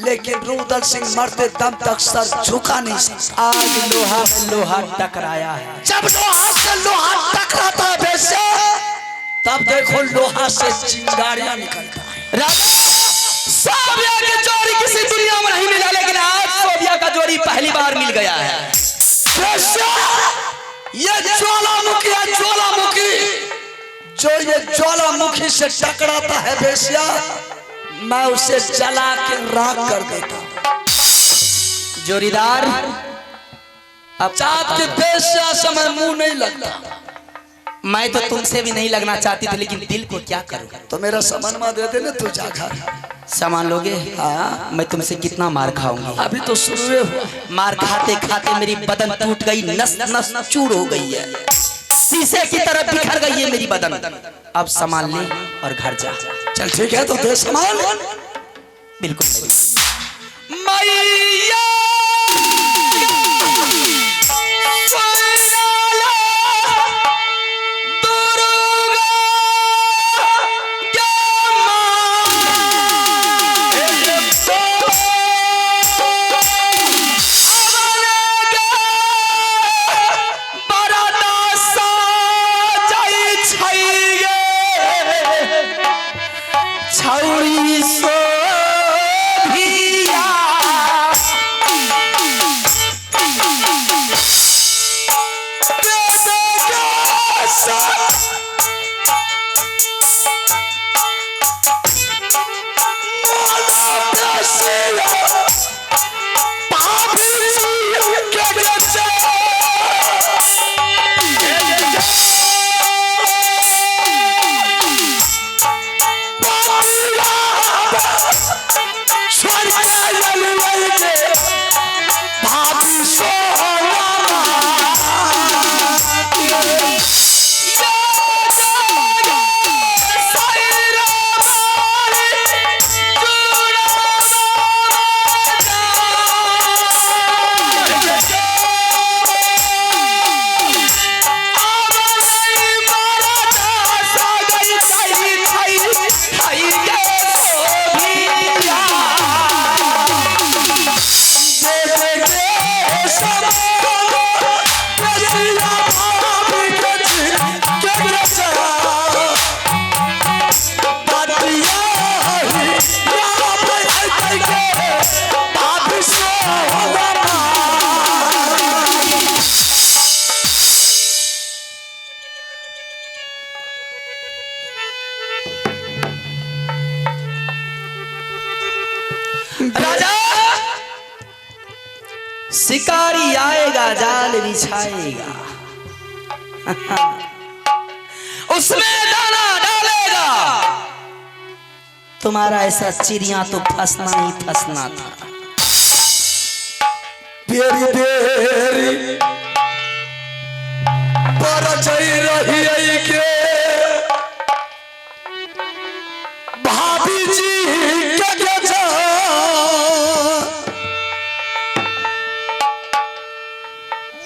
S1: लेकिन रुदल सिंह मरते दम तक सर झुका नहीं सकता।
S3: आज लोहा में लोहा टकराया है।
S1: जब लोहा से लोहा टकराता है बेशक, तब देखो लोहा से चिंगारियां निकलता है।
S3: राजा, सोबिया की जोड़ी किसी दुनिया में नहीं मिला, लेकिन आज सोबिया का जोड़ी पहली बार मिल गया है।
S1: बेशक ये ज्वालामुखी है, ज्वालामुखी जो ये ज्वालामुखी से टकराता है बेश्या, मैं उसे जला के राख कर देता हूँ।
S3: जोड़ीदार, अब
S1: जात के बेश्या से मैं मुंह नहीं लगता।
S3: मैं तो तुमसे भी नहीं लगना चाहती थी, लेकिन दिल को क्या करूं?
S1: तो मेरा सामान मा दे देना, तू जा घर।
S3: सामान लोगे?
S1: हाँ।
S3: मैं तुमसे कितना मार खाऊंगी?
S1: अभी तो शुरू हुआ।
S3: मार खाते खाते मेरी बदन टूट गई, नस नस चूर हो गई है, शीशे की तरह बिखर गई है मेरी बदन। अब सामान ले और घर जा।
S1: चल ठीक है, तो दे सामान।
S3: बिल्कुल। मैया छौरी सोभिया राजा, शिकारी आएगा, जाल बिछाएगा, उसमें दाना डालेगा। तुम्हारा ऐसा चिड़िया तो फंसना ही फंसना था।
S1: बेरी बेरी पर चल रही है के भाभी जी के गजा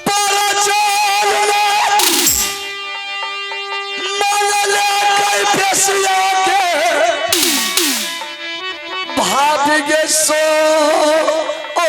S1: पर चल मन ले के पेशिया के भाभी के सो ओ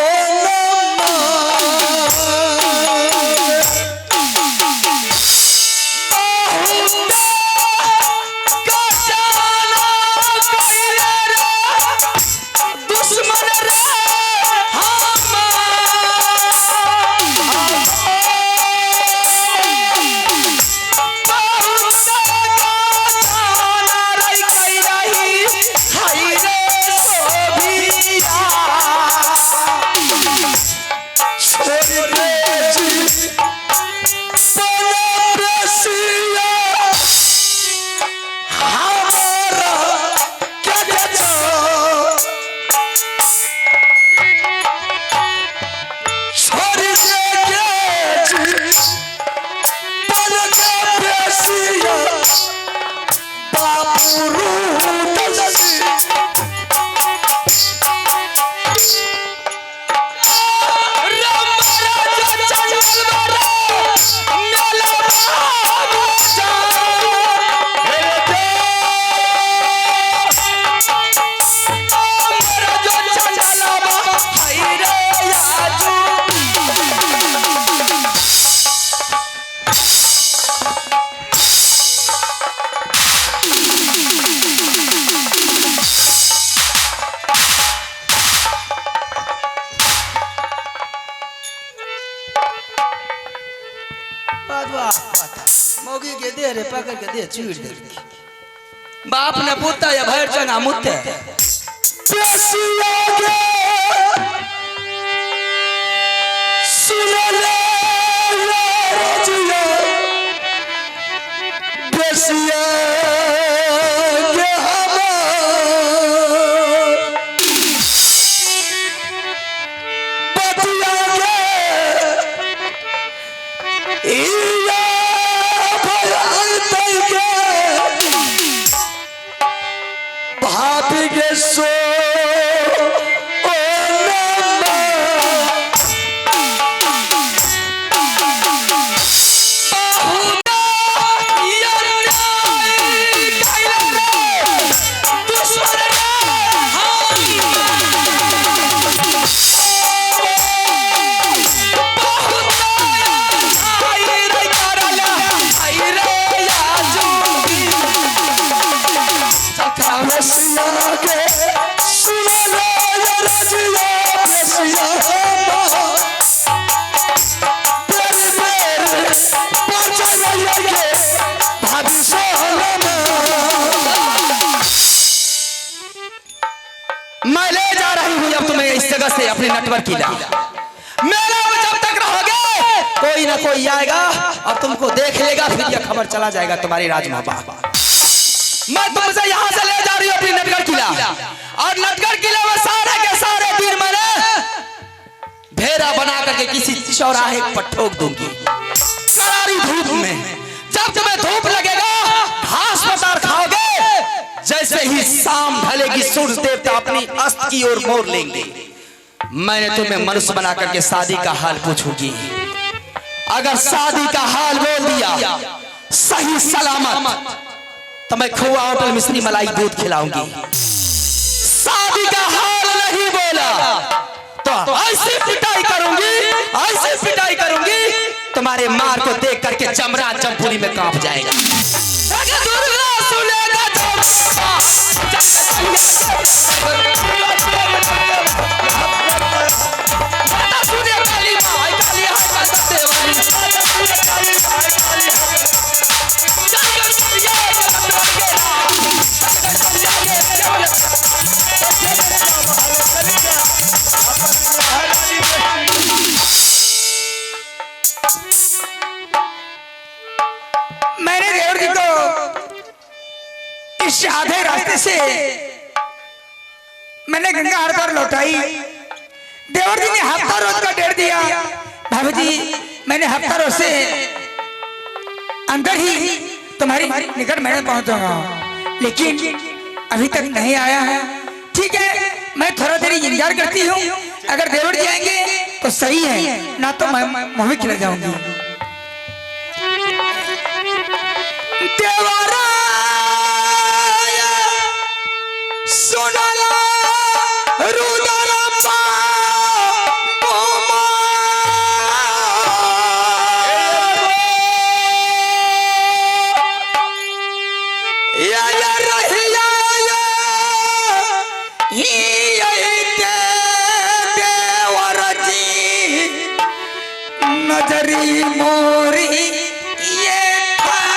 S3: राम राजा। मौगी के दे रे पकड़ के दे चीर दे। बाप ने पुता या भैर चंगा मुत्ते
S1: सुन ले रजिया बेसिया के हमार बतिया के इया भयल के भाभी के सो ओ नमा। बेसिया के सुन ले रजिया बेसिया तेरी मेरे पहुंचा के भाभी सोलमा।
S3: मैं ले जा रही हूं अब तुम्हें इस जगह से अपने नटवर किला। मेरा जब तक रहोगे कोई ना कोई आएगा और तुमको देख लेगा, फिर यह खबर चला जाएगा तुम्हारी राजमहबा। मैं तुमसे यहां से ले जा रही हूं अपनी नटगढ़ किला, और नटगढ़ किला में सारे के सारे तीर मैंने भेरा बना करके किसी चौराहे पर ठोक दूंगी करारी धूप में। जब तुम्हें धूप लगेगा घास पतार खाओगे, जैसे ही शाम ढलेगी सूर्य देवता अपनी अस्त की ओर मोड़ लेंगे। मैंने तुम्हें मनुष्य बना करके शादी का हाल पूछूंगी। अगर शादी का हाल बोल दिया सही सलामत तो मैं खोआ होटल मिश्री मलाई दूध खिलाऊंगी। शादी का हाल नहीं बोला तो ऐसी पिटाई करूंगी, ऐसी पिटाई करूंगी तुम्हारे मार को देख करके चमरा चमपुरी में कांप जाएगा। दुर्गा सुनेगा सुने काली माँ काली
S5: मैंने देवर जी को इस आधे रास्ते से मैंने गंगा हरिद्वार लौटाई। देवर जी ने हफ्ता रोज का डेट दिया। भाभी जी मैंने हफ्ता रोज से अंदर ही तुम्हारी निकट मैंने पहुंचूंगा, लेकिन अभी तक नहीं आया है। ठीक है, मैं थोड़ा देर इंतजार करती हूँ, अगर देवर जी आएंगे तो सही है, ना तो मैं मुँह खिला जाऊंगी। देवरा सुनला रुदरा नजरी मोरी ये हो।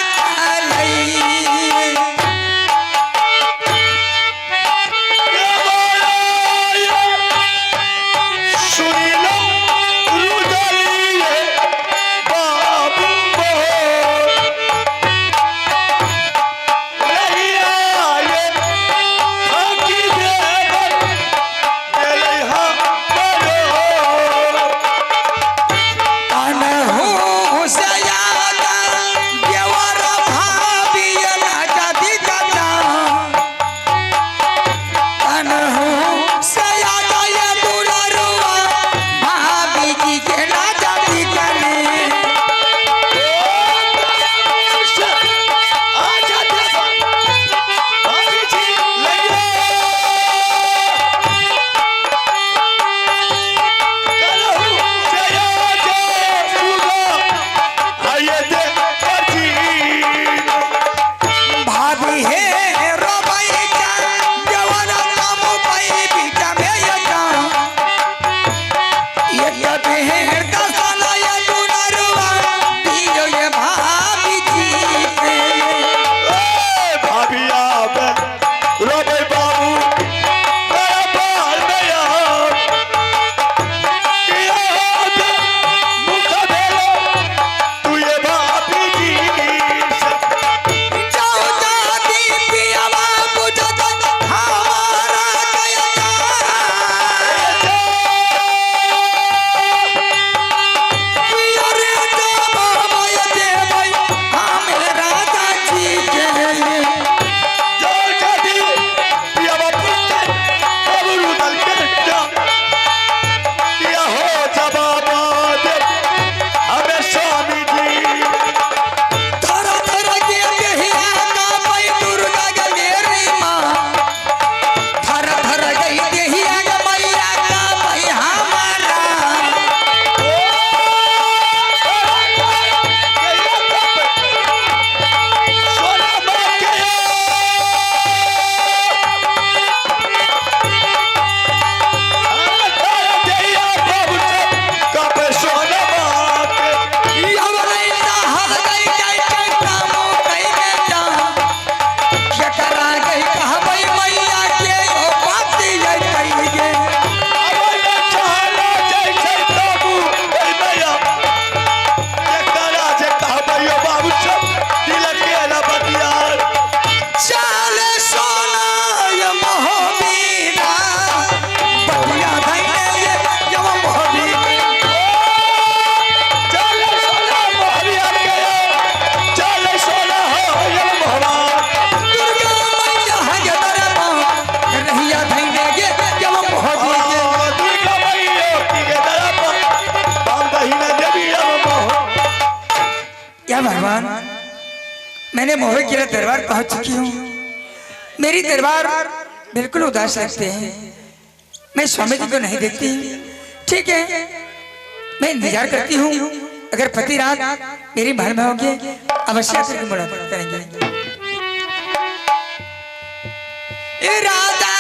S5: या भगवान, मैंने मोहे के दरबार पहुंच चुकी हूँ। मेरी दरबार बिल्कुल उदास लगते हैं। मैं स्वामी जी को नहीं देखती। ठीक है, मैं इंतजार करती हूँ। अगर पति रात मेरी महल में होंगे अवश्य आकर मुलाकात करेंगे। राधा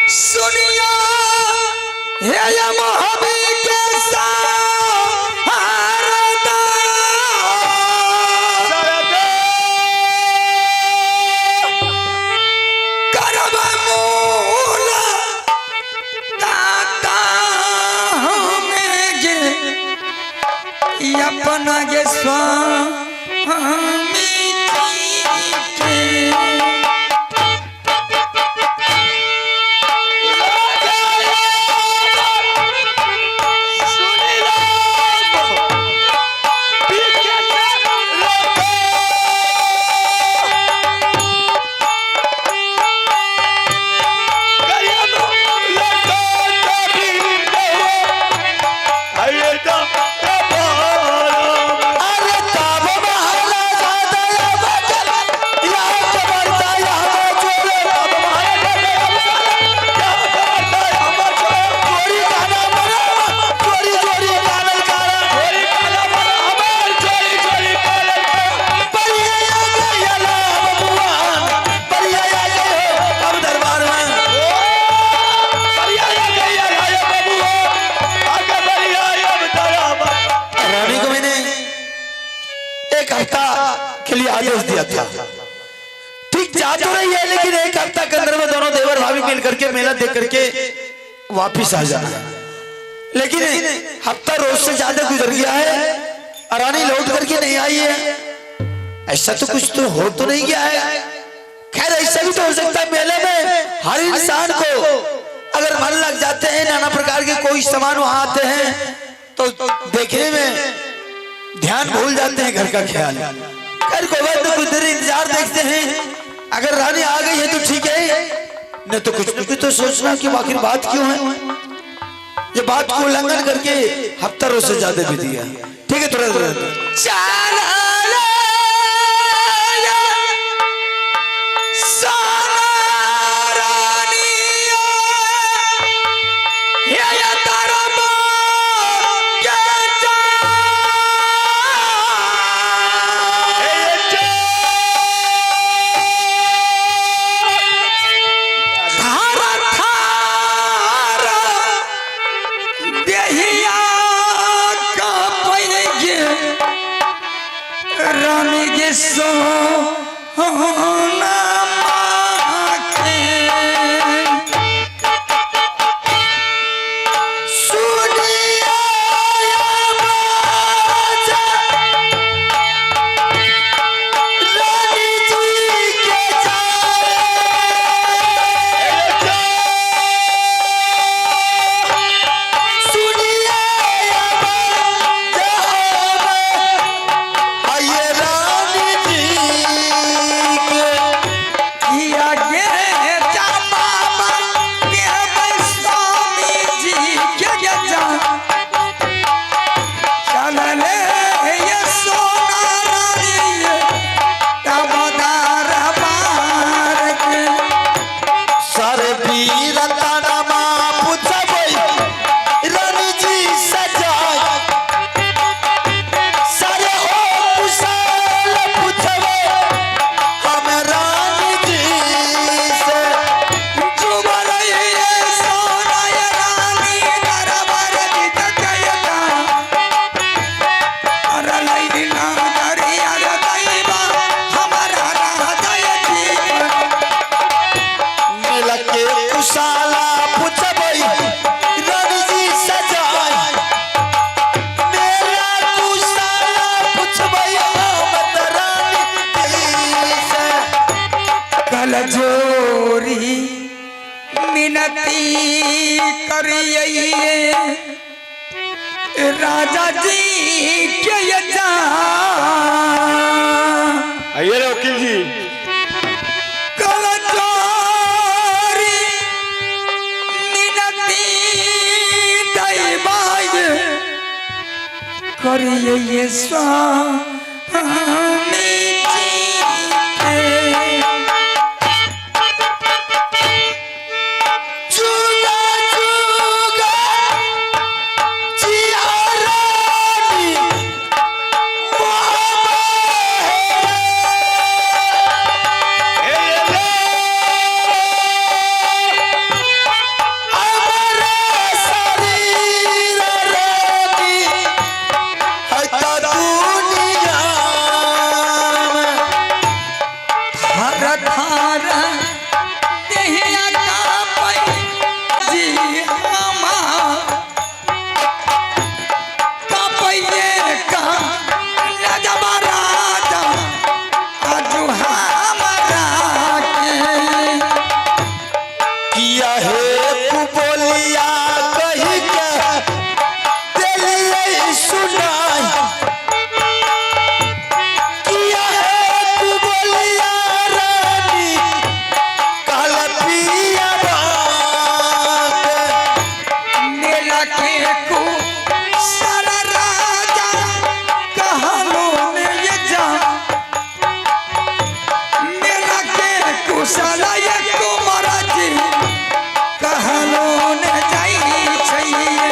S5: सुनियो हे मोहबी के अपना के स्वामी के
S4: आदेश दिया था, ठीक जा तो रही है, लेकिन एक हफ्ता के अंदर में दोनों देवर भाभी मिल करके मेला देख करके वापिस आ जाना। लेकिन हफ्ता रोज से ज्यादा गुजर गया है, रानी लौट करके नहीं आई है। ऐसा तो कुछ तो हो तो नहीं गया है। खैर ऐसा भी तो हो सकता है, मेले में हर इंसान को अगर मन लग जाते हैं, नाना प्रकार के कोई सामान वहां आते हैं तो देखने में ध्यान भूल जाते हैं, घर का ख्याल। खैर कोई बात नहीं, कुछ देर इंतजार देखते हैं, अगर रानी आ गई है तो ठीक है, नहीं तो कुछ कुछ तो सोचना कि आखिर बात क्यों है। ये बात को उल्लंघन करके हफ्ता रोज से ज्यादा भी दिया। ठीक है, थोड़ा थोड़ा
S5: जोरी मिनती करिए राजा जी के जा।
S4: आइए रे वकील जी।
S5: कल जोरी मिनती दई बाई करिए ये स्वामी जी के।
S4: जुगा जुगा जिया रानी
S5: थार थार देहिया कापै जी हमार कापैये का राजवा राजा आजू हमारा के।
S4: किया हे कुबोलिया कही के दिलिये सुनाई किया हे कुबोलिया रानी काल पिया बात
S5: मेला के को सारा राजा कहलो में ये जा मेला के कुशल ये कुमार जी कहलो ने जाई चाहिए।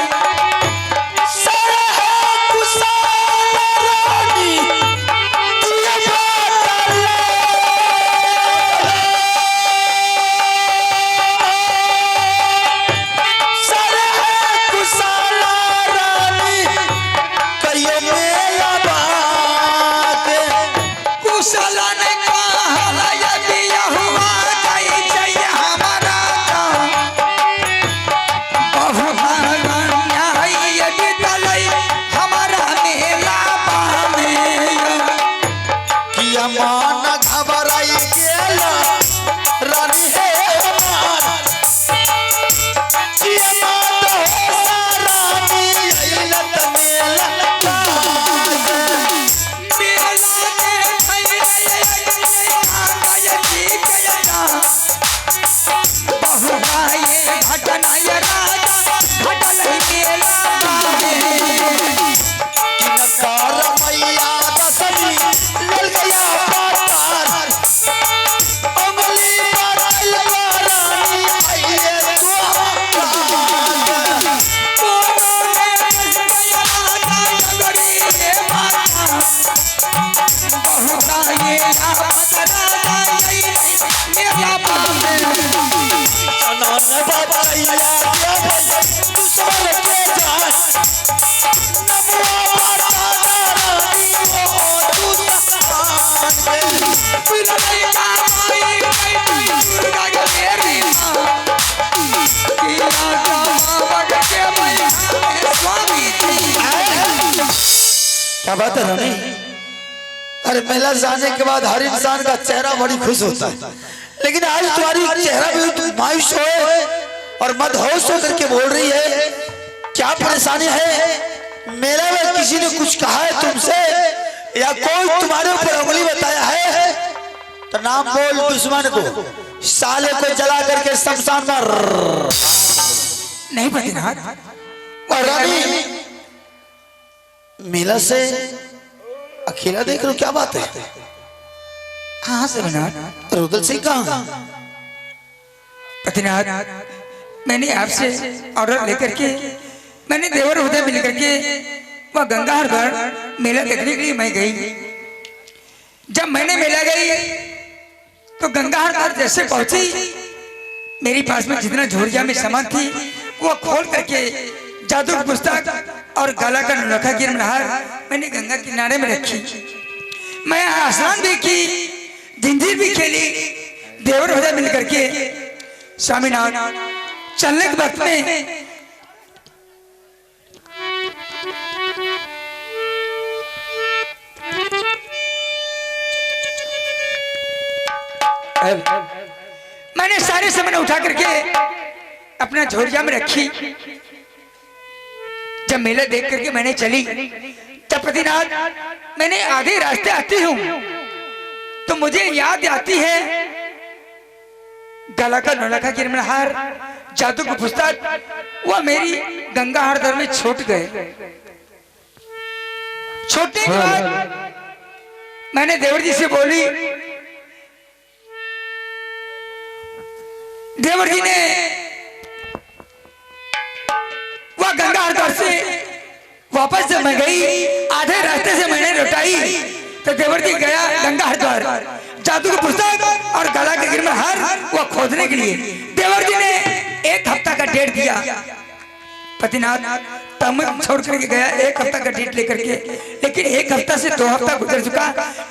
S4: सर है कुशाल रानी दिया बात सर है कुशाल रानी कहियो मेला बात
S5: कुशल ने कहला ये बिया हुआ जाई चाहिए हमारा बहुत ये बीतलै हमारा मेला बामे।
S4: किया मान घबराई गेला रानी हे हमार किया मात हो सा रानी अइला त मेला बात।
S5: मेला के घटना ये राजा घटल मेला बामे।
S4: किनकार मैया दसनी लल गया पतार उंगली पर अलवा रानी आइए तुहार
S5: कोनो ने गया राजा नगरी ये माता बहुत ये आफत राजा यही मेला बामे।
S4: चनन बबैया दुश्मन के जान नमुआ बताना रानी ओ दुश्मन के
S5: बिलई का माई गई दुर्गा के मेरी माँ कि राजा बाबा के मैया स्वामी जी।
S4: क्या बात है रानी। अरे मेला जाने के बाद हर इंसान का चेहरा बड़ी खुश होता है, लेकिन आज तुम्हारी चेहरा भी मायूस होए और मदहोश होकर के बोल रही है, क्या परेशानी है? मेला में किसी ने कुछ कहा है तुमसे या कोई तुम्हारे ऊपर उंगली बताया है तो नाम बोल दुश्मन को, साले को जला करके शमशान में।
S5: नहीं पतिनाथ।
S4: और रानी मेला से अकेला देख रहे हो, क्या बात है?
S5: हाँ स्वामीनाथ।
S4: रुदल सिंह कहाँ?
S5: पतिनाथ मैंने आपसे ऑर्डर लेकर के मैंने देवर उदय मिल करके वह गंगा हर मेला देखने के लिए मैं गई। जब मैंने मेला गई तो गंगा हर जैसे पहुंची, मेरी पास में जितना झोरिया में सामान थी वो खोल करके जादू की पुस्तक और गला का नौलखा गिरमहार मैंने गंगा किनारे में रखी। मैं आसान भी की, जंजीर भी खेली, देवर उदय मिल करके स्वामीनाथ चलने के वक्त में मैंने सारे सामान उठा करके अपना झोरिया में रखी। जब मेला देख करके मैंने चली, तब पतिनाथ मैंने आधे रास्ते आती हूँ तो मुझे याद आती है गला का नौलखा गिरमहार जादू की पुस्तक वह मेरी गंगा हरदर में छूट गए। छोड़ने के बाद मैंने देवर जी से बोली, देवर जी ने वह गंगा हरिद्वार से वापस जब मैं गई, आधे रास्ते से मैंने लौटाई तो देवर जी गया गंगा हरिद्वार जादू का पुस्तक और गला के गिर में हार वह खोजने के लिए। देवर जी ने 1 हफ्ता का डेट दिया। पतिनाथ तमक छोड़ करके गया 1 हफ्ता का डेट लेकर के, लेकिन 1 हफ्ता से 2 हफ्ता गुजर चुका।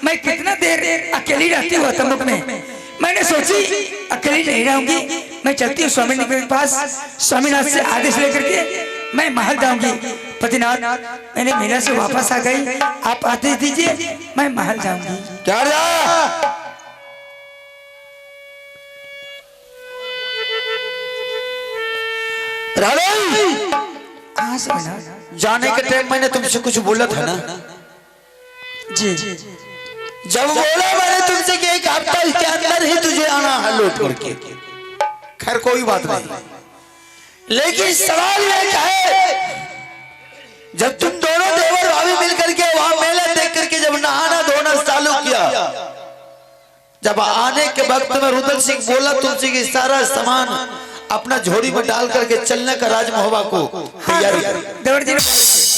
S5: मैं कितना देर अकेली रहती हूँ तमक में। मैंने सोची अकेली नहीं रहूंगी, मैं चलती हूँ स्वामी के पास, स्वामीनाथ से आदेश लेकर के मैं महल जाऊंगी। पतिनाथ मैंने मेला से वापस आ गई, आप आदेश दीजिए मैं महल जाऊंगी।
S4: क्या
S5: हाँ स्वामीनाथ।
S4: जाने के टाइम मैंने तुमसे कुछ बोला था ना?
S5: जी।
S4: जब बोला मैंने तुमसे कि 1 हफ्ता के अंदर ही तुझे आना है लौट करके, खैर कोई बात नहीं, लेकिन सवाल यह है, जब तुम दोनों देवर भाभी मिलकर के वहां मेला देख करके जब नहाना धोना चालू किया, जब आने के वक्त में रुदल सिंह बोला तुमसे कि सारा सामान अपना झोली में डाल करके चलने का राजमहोबा को तैयारी कर,
S5: देवर जी ने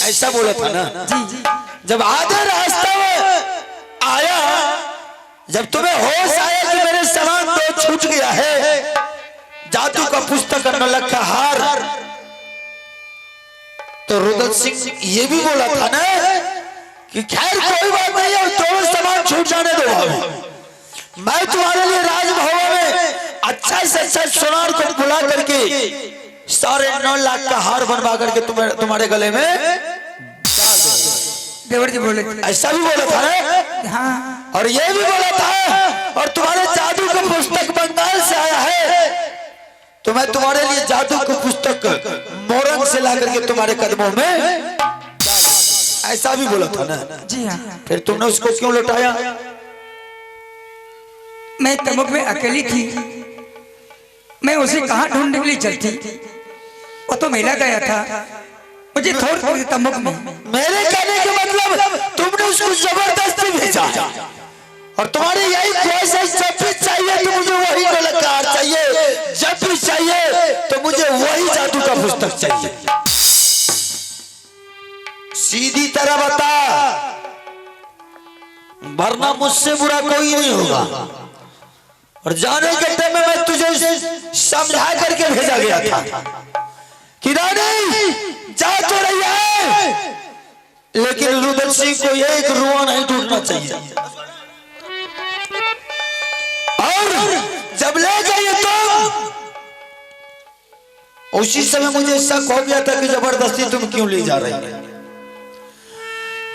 S4: ऐसा बोला था ना?
S5: जी।
S4: जब आधे रास्ते में आया, जब तुम्हें होश आया कि मेरे सामान तो छूट गया है, जादू का पुस्तक और नौलखा हार, तो रुदल सिंह ये भी बोला था ना कि खैर कोई बात नहीं है, दोनों सामान छूट जाने दो भाभी, मैं तुम्हारे लिए राजभवन में अच्छा से अच्छा सोनार को बुला करके सारे 9 लाख का हार बनवा करके तुम्हारे गले में डाल दे।
S5: देवर जी बोले,
S4: ऐसा भी बोला था ना?
S5: हाँ।
S4: और ये भी बोला था, और तुम्हारे जादू का पुस्तक बंगाल से आया है, तो मैं तुम्हारे लिए जादू की पुस्तक मोरंग से ला करके तुम्हारे कदमों में, ऐसा भी बोला था ना?
S5: जी हाँ।
S4: फिर तुमने उसको क्यों लौटाया?
S5: मैं तमुक में अकेली थी, मैं उसे कहाँ ढूंढने के लिए चलती, वो तो मेला गया था, मुझे थोड़ी तमुक में।
S4: मेरे कहने के मतलब तुमने उसको जबरदस्ती भेजा, और तुम्हारी यही ख्वाहिश है, जब भी चाहिए तो मुझे वही नौलखा चाहिए, जब भी चाहिए तो मुझे वही जादू का पुस्तक चाहिए। सीधी तरह बता, वरना मुझसे बुरा कोई नहीं होगा। और जाने के टाइम में मैं तुझे समझा करके भेजा गया था कि रानी जा तो रही है, लेकिन रुदल सिंह को एक रुआ नहीं टूटना चाहिए। और जब ले गए तुम, उसी समय मुझे शक हो गया था कि जबरदस्ती तुम क्यों ले जा रही हो।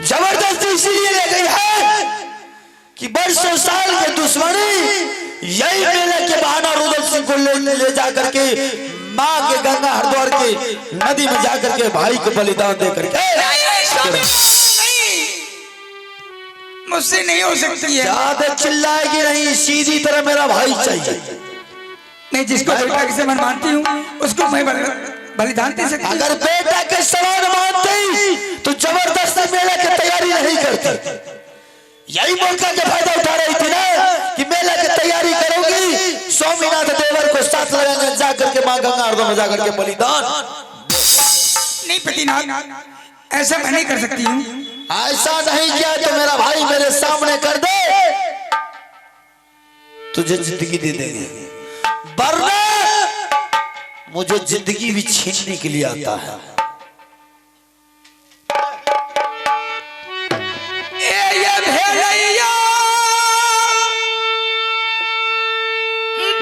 S4: जबरदस्ती इसीलिए ले गई है कि बरसों साल के दुश्मनी यही मेले के बहाना रुदल सिंह को ले जा करके माँ के गंगा हरिद्वार के नदी में जाकर के भाई को बलिदान दे करके।
S5: नहीं, मुझसे नहीं हो सकती है।
S4: ज्यादा चिल्लाएगी नहीं, सीधी तरह मेरा भाई चाहिए।
S5: मैं जिसको बेटा के समान मानती हूँ उसको मैं बलिदान दे सकती हूँ।
S4: अगर बेटा के समान मानती तो जबरदस्ती मेले की तैयारी नहीं करती। यही मौका का फायदा उठा रही थी ना कि मेले की तैयारी करूंगी, स्वामीनाथ देवर को साथ लगाएंगे, जाकर के माँ गंगा हरिद्वार में जाकर के बलिदान।
S5: नहीं पतिनाथ, ऐसा मैं नहीं कर सकती हूँ।
S4: ऐसा नहीं किया तो मेरा भाई मेरे सामने कर दे, तुझे जिंदगी दे देंगे, वरना मुझे जिंदगी भी छीनने के लिए आता है।
S5: ये भेड़िया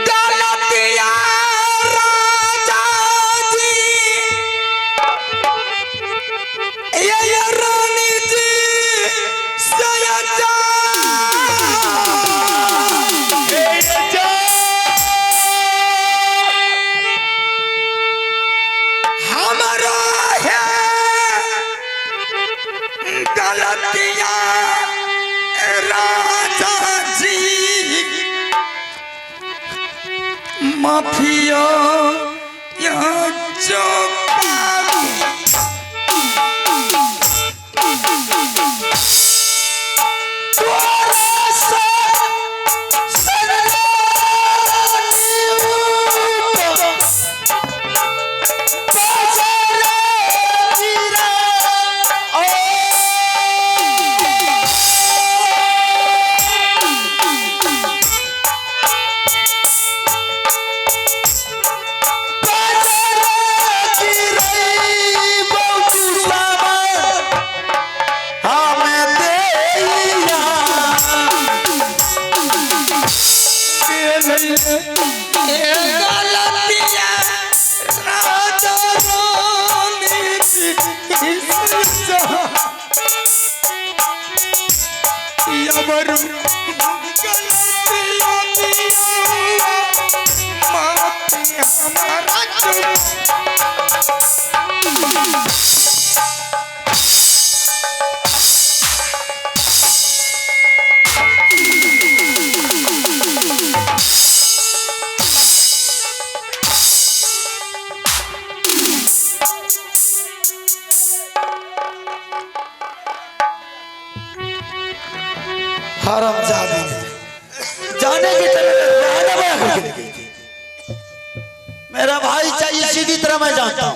S5: गलतिया राजा जी, ये रानी जी सयाजा। हमारा है गलतिया राजा जी, माफिया यहाँ जो यबरू गलतिया दिया माफी हमारा चुप।
S4: हराम जादी जाने की तरह बहाना बना करके ले गई थी। मेरा भाई चाहिए सीधी तरह मैं जानता हूं।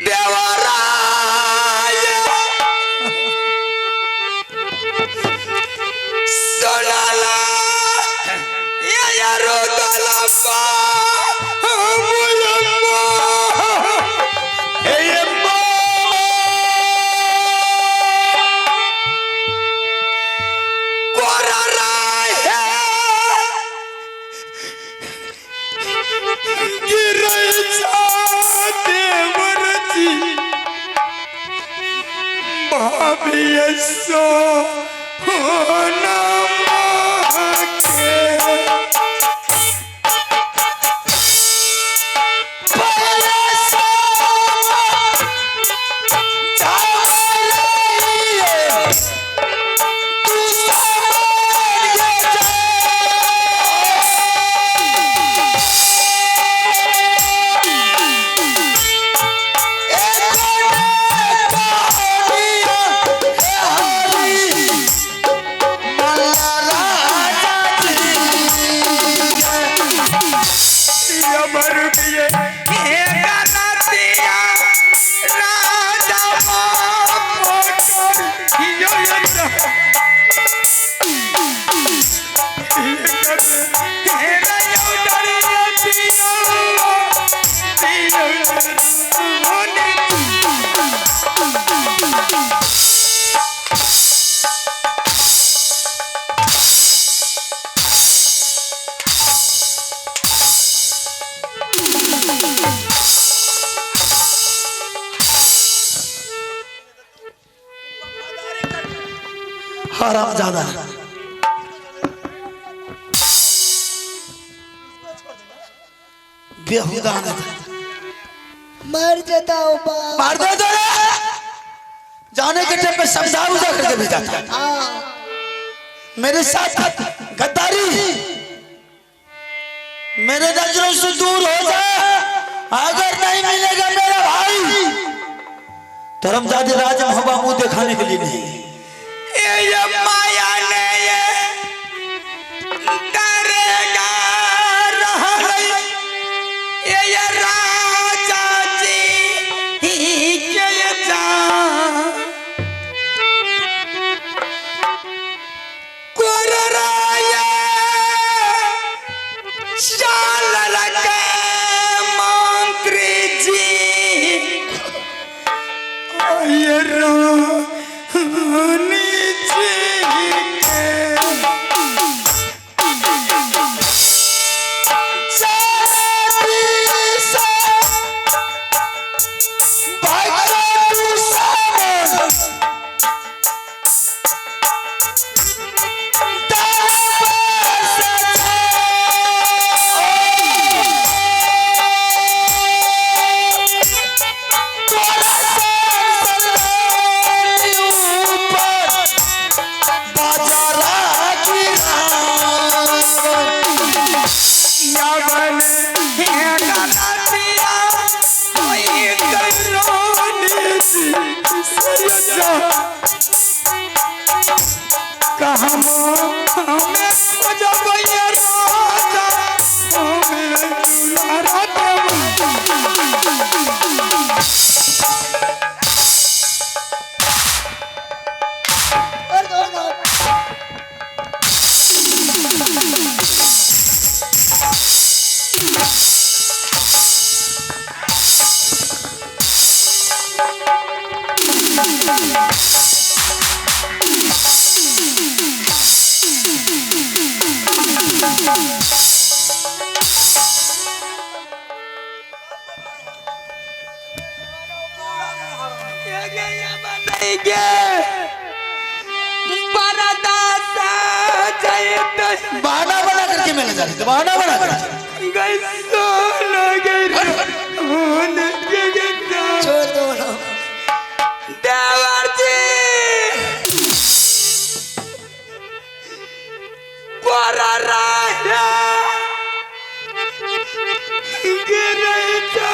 S1: देवराय सोनाला ये यारो दलबा
S4: हराम ज्यादा बेहुदा ने
S6: मर जाता हो बाप।
S4: मार दे दो रे। जाने के टाइम पे समझा उझा करके भेजा था।
S6: हाँ।
S4: मेरे साथ गद्दारी, मेरे नजरों से दूर हो जाए, अगर नहीं मिलेगा मेरा भाई तो रमजादी राज मोहब्बा मुंह दिखाने के लिए नहीं।
S5: ये माया ने ये डरेगा रहा ये राजा जी के जा कुरराया चाल लगे मंत्री जी ये रानी जी के
S6: और दो दो।
S4: बहाना बना करके मेला जा रहे थे, बहाना बना करके।
S6: छोड़ दो ना।
S5: देवर जी कोरा राजा गिरता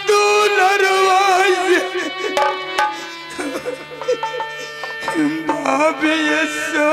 S5: दूलरवाज बाबे सो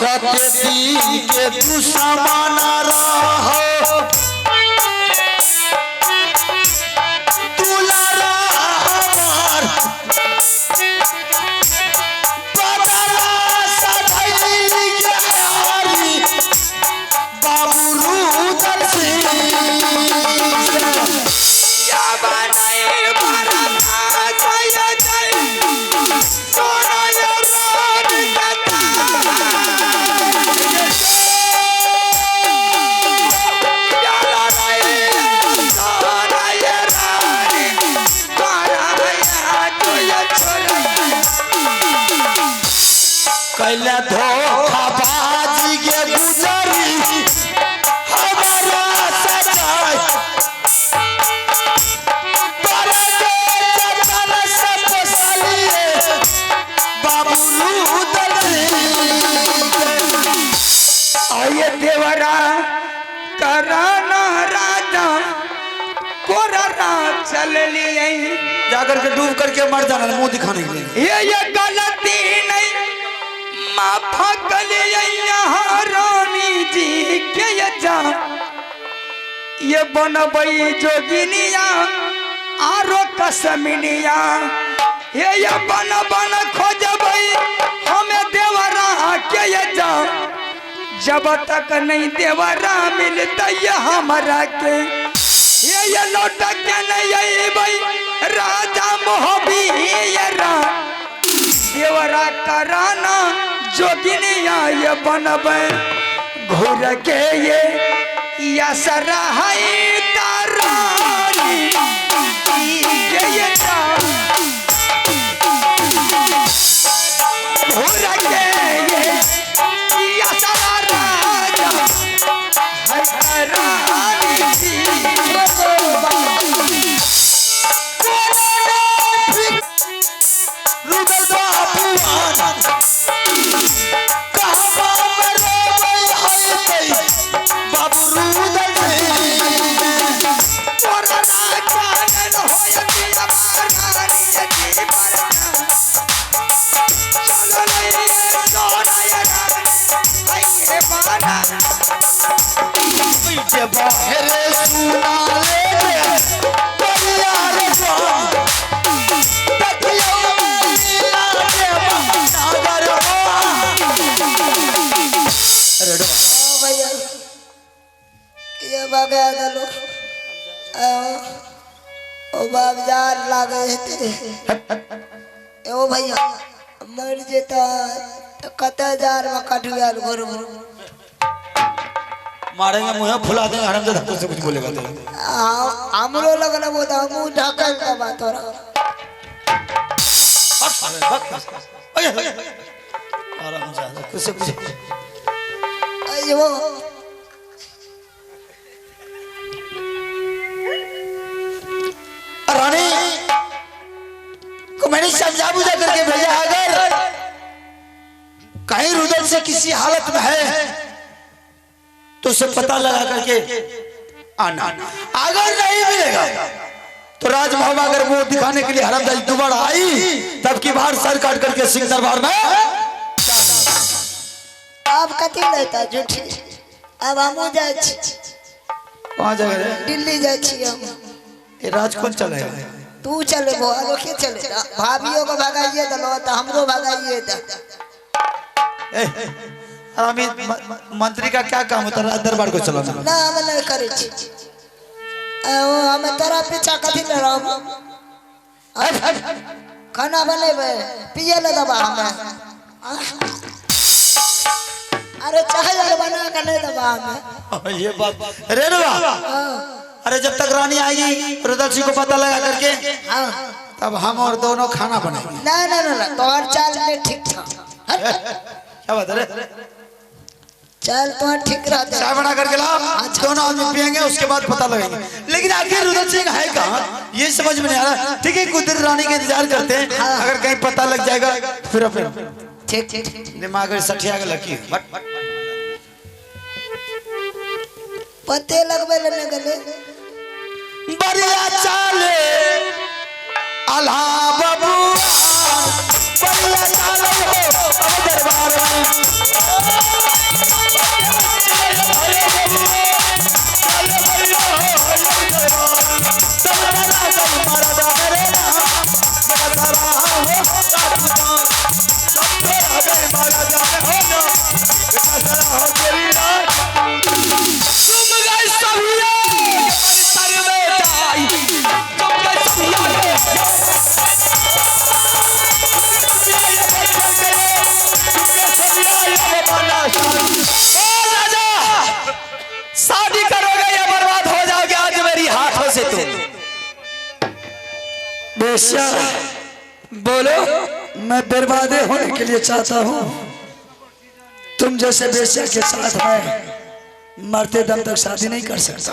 S4: कते दिन के दुश्मन रहो दुलारा हमार बदला सधैल के हरी बाबू रुदल सिंह। कैला धोखाबाजी के गुजरी हमारा सजाए पर के जतन से पोसलिए बाबू रुदल सिंह।
S5: आये देवरा कराना राजा कोरा चल लिए
S4: जाकर के डूब करके मर जाना मुंह दिखाने के लिए।
S5: ये गलती नहीं माफ कलिए यहाँ रानी जी के जा ये बनबई जोगिनिया आरो कसमिनिया ये बन बन खोजबई हमें देवरा के जा जब तक नहीं देवरा मिलता ये हमारा के ये लौट के नहीं अइबई राजा मोहबी ये रा देवरा कराना जोगिनिया ये बनबे घूर के ये यसरा है तारानी के ये घूर के ये यसरा राजा है तारानी।
S4: रुदल बाबू कहवा में रोबै है बाबू रुदल सिंह।
S5: तोरा राजा होय दिया रानी जी परना चलो ले सोना ये रानी है बाना
S4: के बाहरे सुना ले परियार स्वाम तकियो लीला देवा सागर हो।
S6: भैया ये बगा दलो ओ बाप जान लागे हेते। ओ भैया मर जेता तो कत जार में कटुआल घुरबो
S4: मारेंगे मुंह फुला देंगे हरामजादा तुझसे कुछ बोलेगा तो।
S6: हमरो लगन वो तो मुंह ढकल का बात हो रहा।
S4: हरामजादा कुछ कुछ
S6: अयो
S4: रानी को मैंने समझा बुझा करके भेजा। अगर किसी हालत में है तो उसे पता लगा करके आना। अगर नहीं मिलेगा तो राजमहल अगर वो दिखाने के लिए हरामजादी दोबारा आई तब की बाहर सर काट करके सिंह दरबार में।
S6: आब कथी लेता झूठी, अब हमहूँ जाइ छी।
S4: कहाँ जाएगा?
S6: दिल्ली जाइ छी हम।
S4: ये राज कौन चलाएगा?
S6: तू चलेबो, आरो के चले? भाभियो के भगाइए देलो तो हमरो भगाइए दे।
S4: अभी मंत्री का क्या काम होता है? दरबार को चलाना।
S6: ना हम नहीं करे छी, हम तोरा पीछा कथी ले रहब? खाना बनेबे, पिए ले देबा हमें? अरे चाय आर बना के नहीं देबा हमें?
S4: ये बात रे रे। अरे जब तक रानी आएगी रुदल सिंह को पता लगा करके, तब हम और दोनों खाना बनाएंगे।
S6: ना ना ना तोहर चाल नहीं ठीक था।
S4: क्या बात है?
S6: चाल तो ठीक रहता।
S4: चाय बना करके लाओ, दोनों आदमी पियेंगे, उसके बाद पता लगेंगे। लेकिन आखिर रुदल सिंह है कहाँ ये समझ में नहीं आ रहा। ठीक है, कुछ देर रानी के इंतजार करते हैं, अगर कहीं पता लग जाएगा फिर
S6: ठीक ठीक।
S4: दिमाग में सठिया के लकी
S6: पते लगबे ले गले।
S4: बढ़िया चाले अल्लाह बाबू, बढ़िया चाले हो अब दरबार में।
S3: शादी करोगे या बर्बाद हो जाओगे आज मेरी हाथों से तुम।
S1: बेश्या
S3: बोलो।
S1: मैं बर्बाद होने के लिए चाहता हूँ, तुम जैसे बेश्या के साथ मैं मरते दम तक शादी नहीं कर सकता।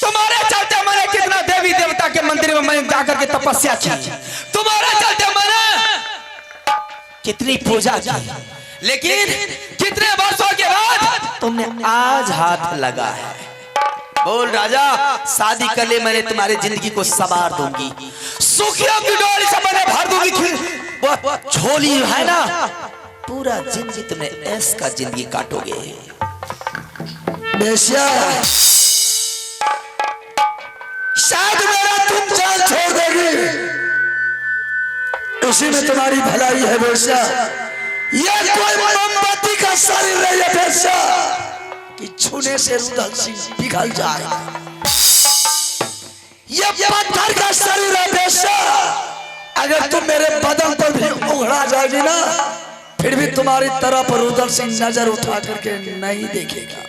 S3: तुम्हारे चलते मैंने कितना देवी देवता के मंदिर में मैंने जाकर के तपस्या की, तुम्हारे चलते मैंने कितनी पूजा की, लेकिन कितने वर्षों के बाद तुमने आज हाथ लगा है। बोल राजा, शादी कर ले, मैंने तुम्हारी जिंदगी को सवार दूंगी, सुखियों की डोली से मैंने भर दूंगी, वो झोली है ना, पूरा जिंदगी तुमने ऐस का जिंदगी काटोगे।
S1: बेश्या, शायद मेरा तुम जान छोड़ देगी, उसी में तुम्हारी भलाई है बेश्या। ये कोई मोमबत्ती का शरीर नहीं है बेश्या कि छूने से रुदल सिंह पिघल जाए। ये पत्थर का शरीर है बेशा, अगर तुम मेरे बदन पर भी उघड़ा जाएगी ना, फिर भी तुम्हारी तरफ रुदल सिंह नजर उठा करके नहीं देखेगा।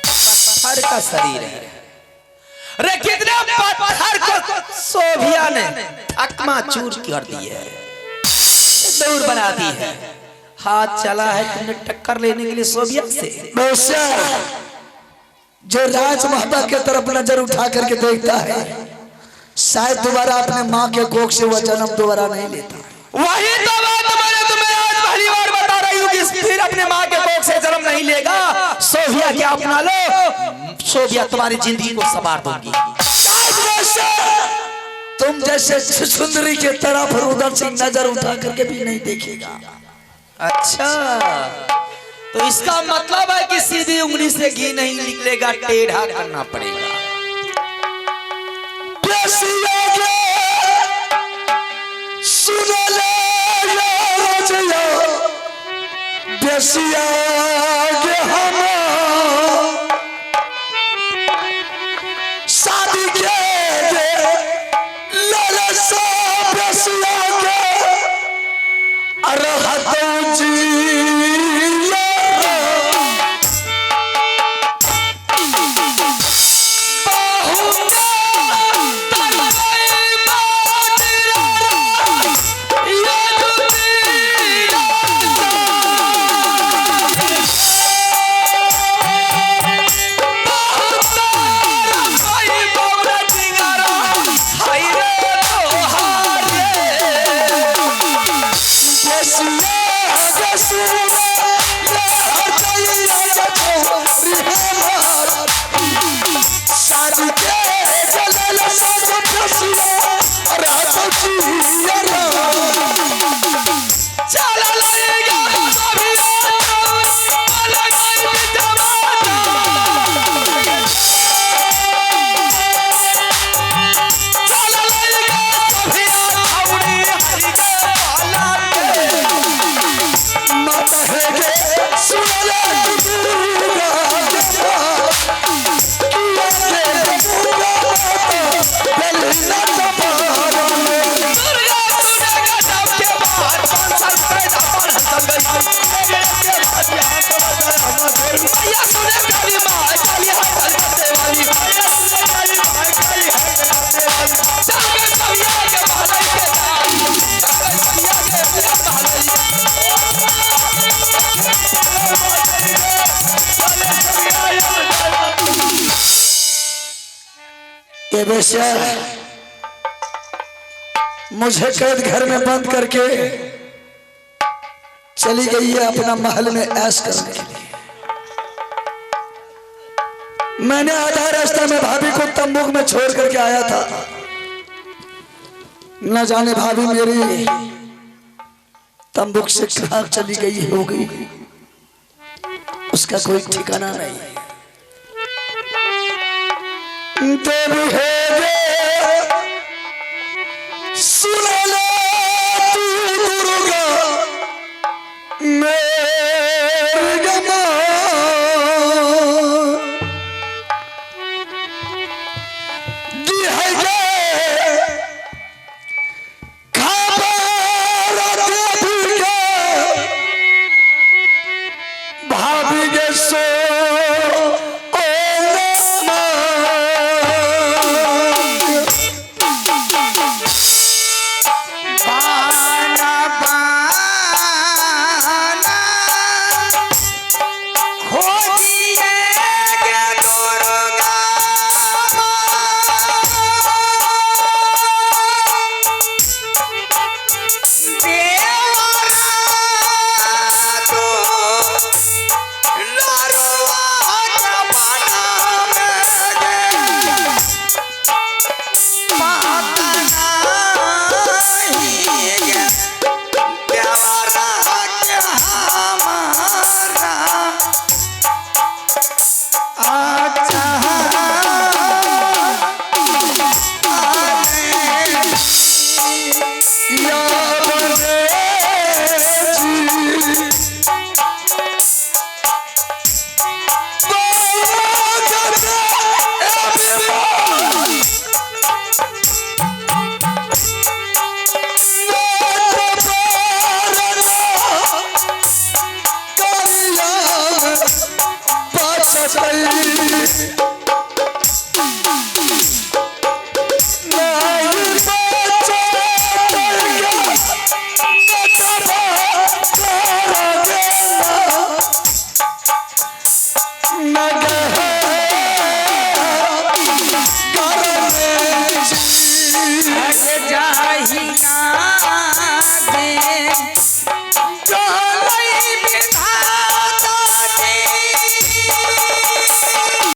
S3: पत्थर का शरीर है। अरे कितने पत्थर को सोभिया ने थकमा चूर कर दी है, दूर बना दी है। हाथ चला है तुमने टक्कर लेने के लिए सोभिया से।
S1: बेशा, जो राज महबा के तरफ नजर उठा करके देखता है, शायद दोबारा अपने माँ के कोख से वह जन्म दोबारा नहीं लेता।
S3: वही तो बात मैंने तुम्हें आज पहली बार बता रही हूँ कि फिर अपने माँ के कोख से जन्म नहीं लेगा। सोभिया क्या अपना लो, सोभिया तुम्हारी जिंदगी को संवार दूंगी।
S1: तुम जैसे सुंदरी के तरफ रुदल सिंह नजर उठा करके भी नहीं देखेगा।
S3: अच्छा, तो इसका मतलब है कि सीधी उंगली से घी नहीं निकलेगा, टेढ़ा करना पड़ेगा।
S1: बेसिया के हम शादी के ललसा बेसिया के अरहत जी। ये बेश्या मुझे कैद घर में बंद करके चली गई है अपना महल में ऐश करने के लिए। मैंने आधा रास्ता में भाभी को तंबूक में छोड़ करके आया था। न जाने भाभी मेरी तंबूक से कहां चली गई होगी, उसका कोई ठिकाना नहीं। देवी है गे सुन ले तू दुर्गा मेरी गमा दी है गे खबर देवी के भाभी के सो
S4: नहीं बचा करके
S5: जाही ना दे।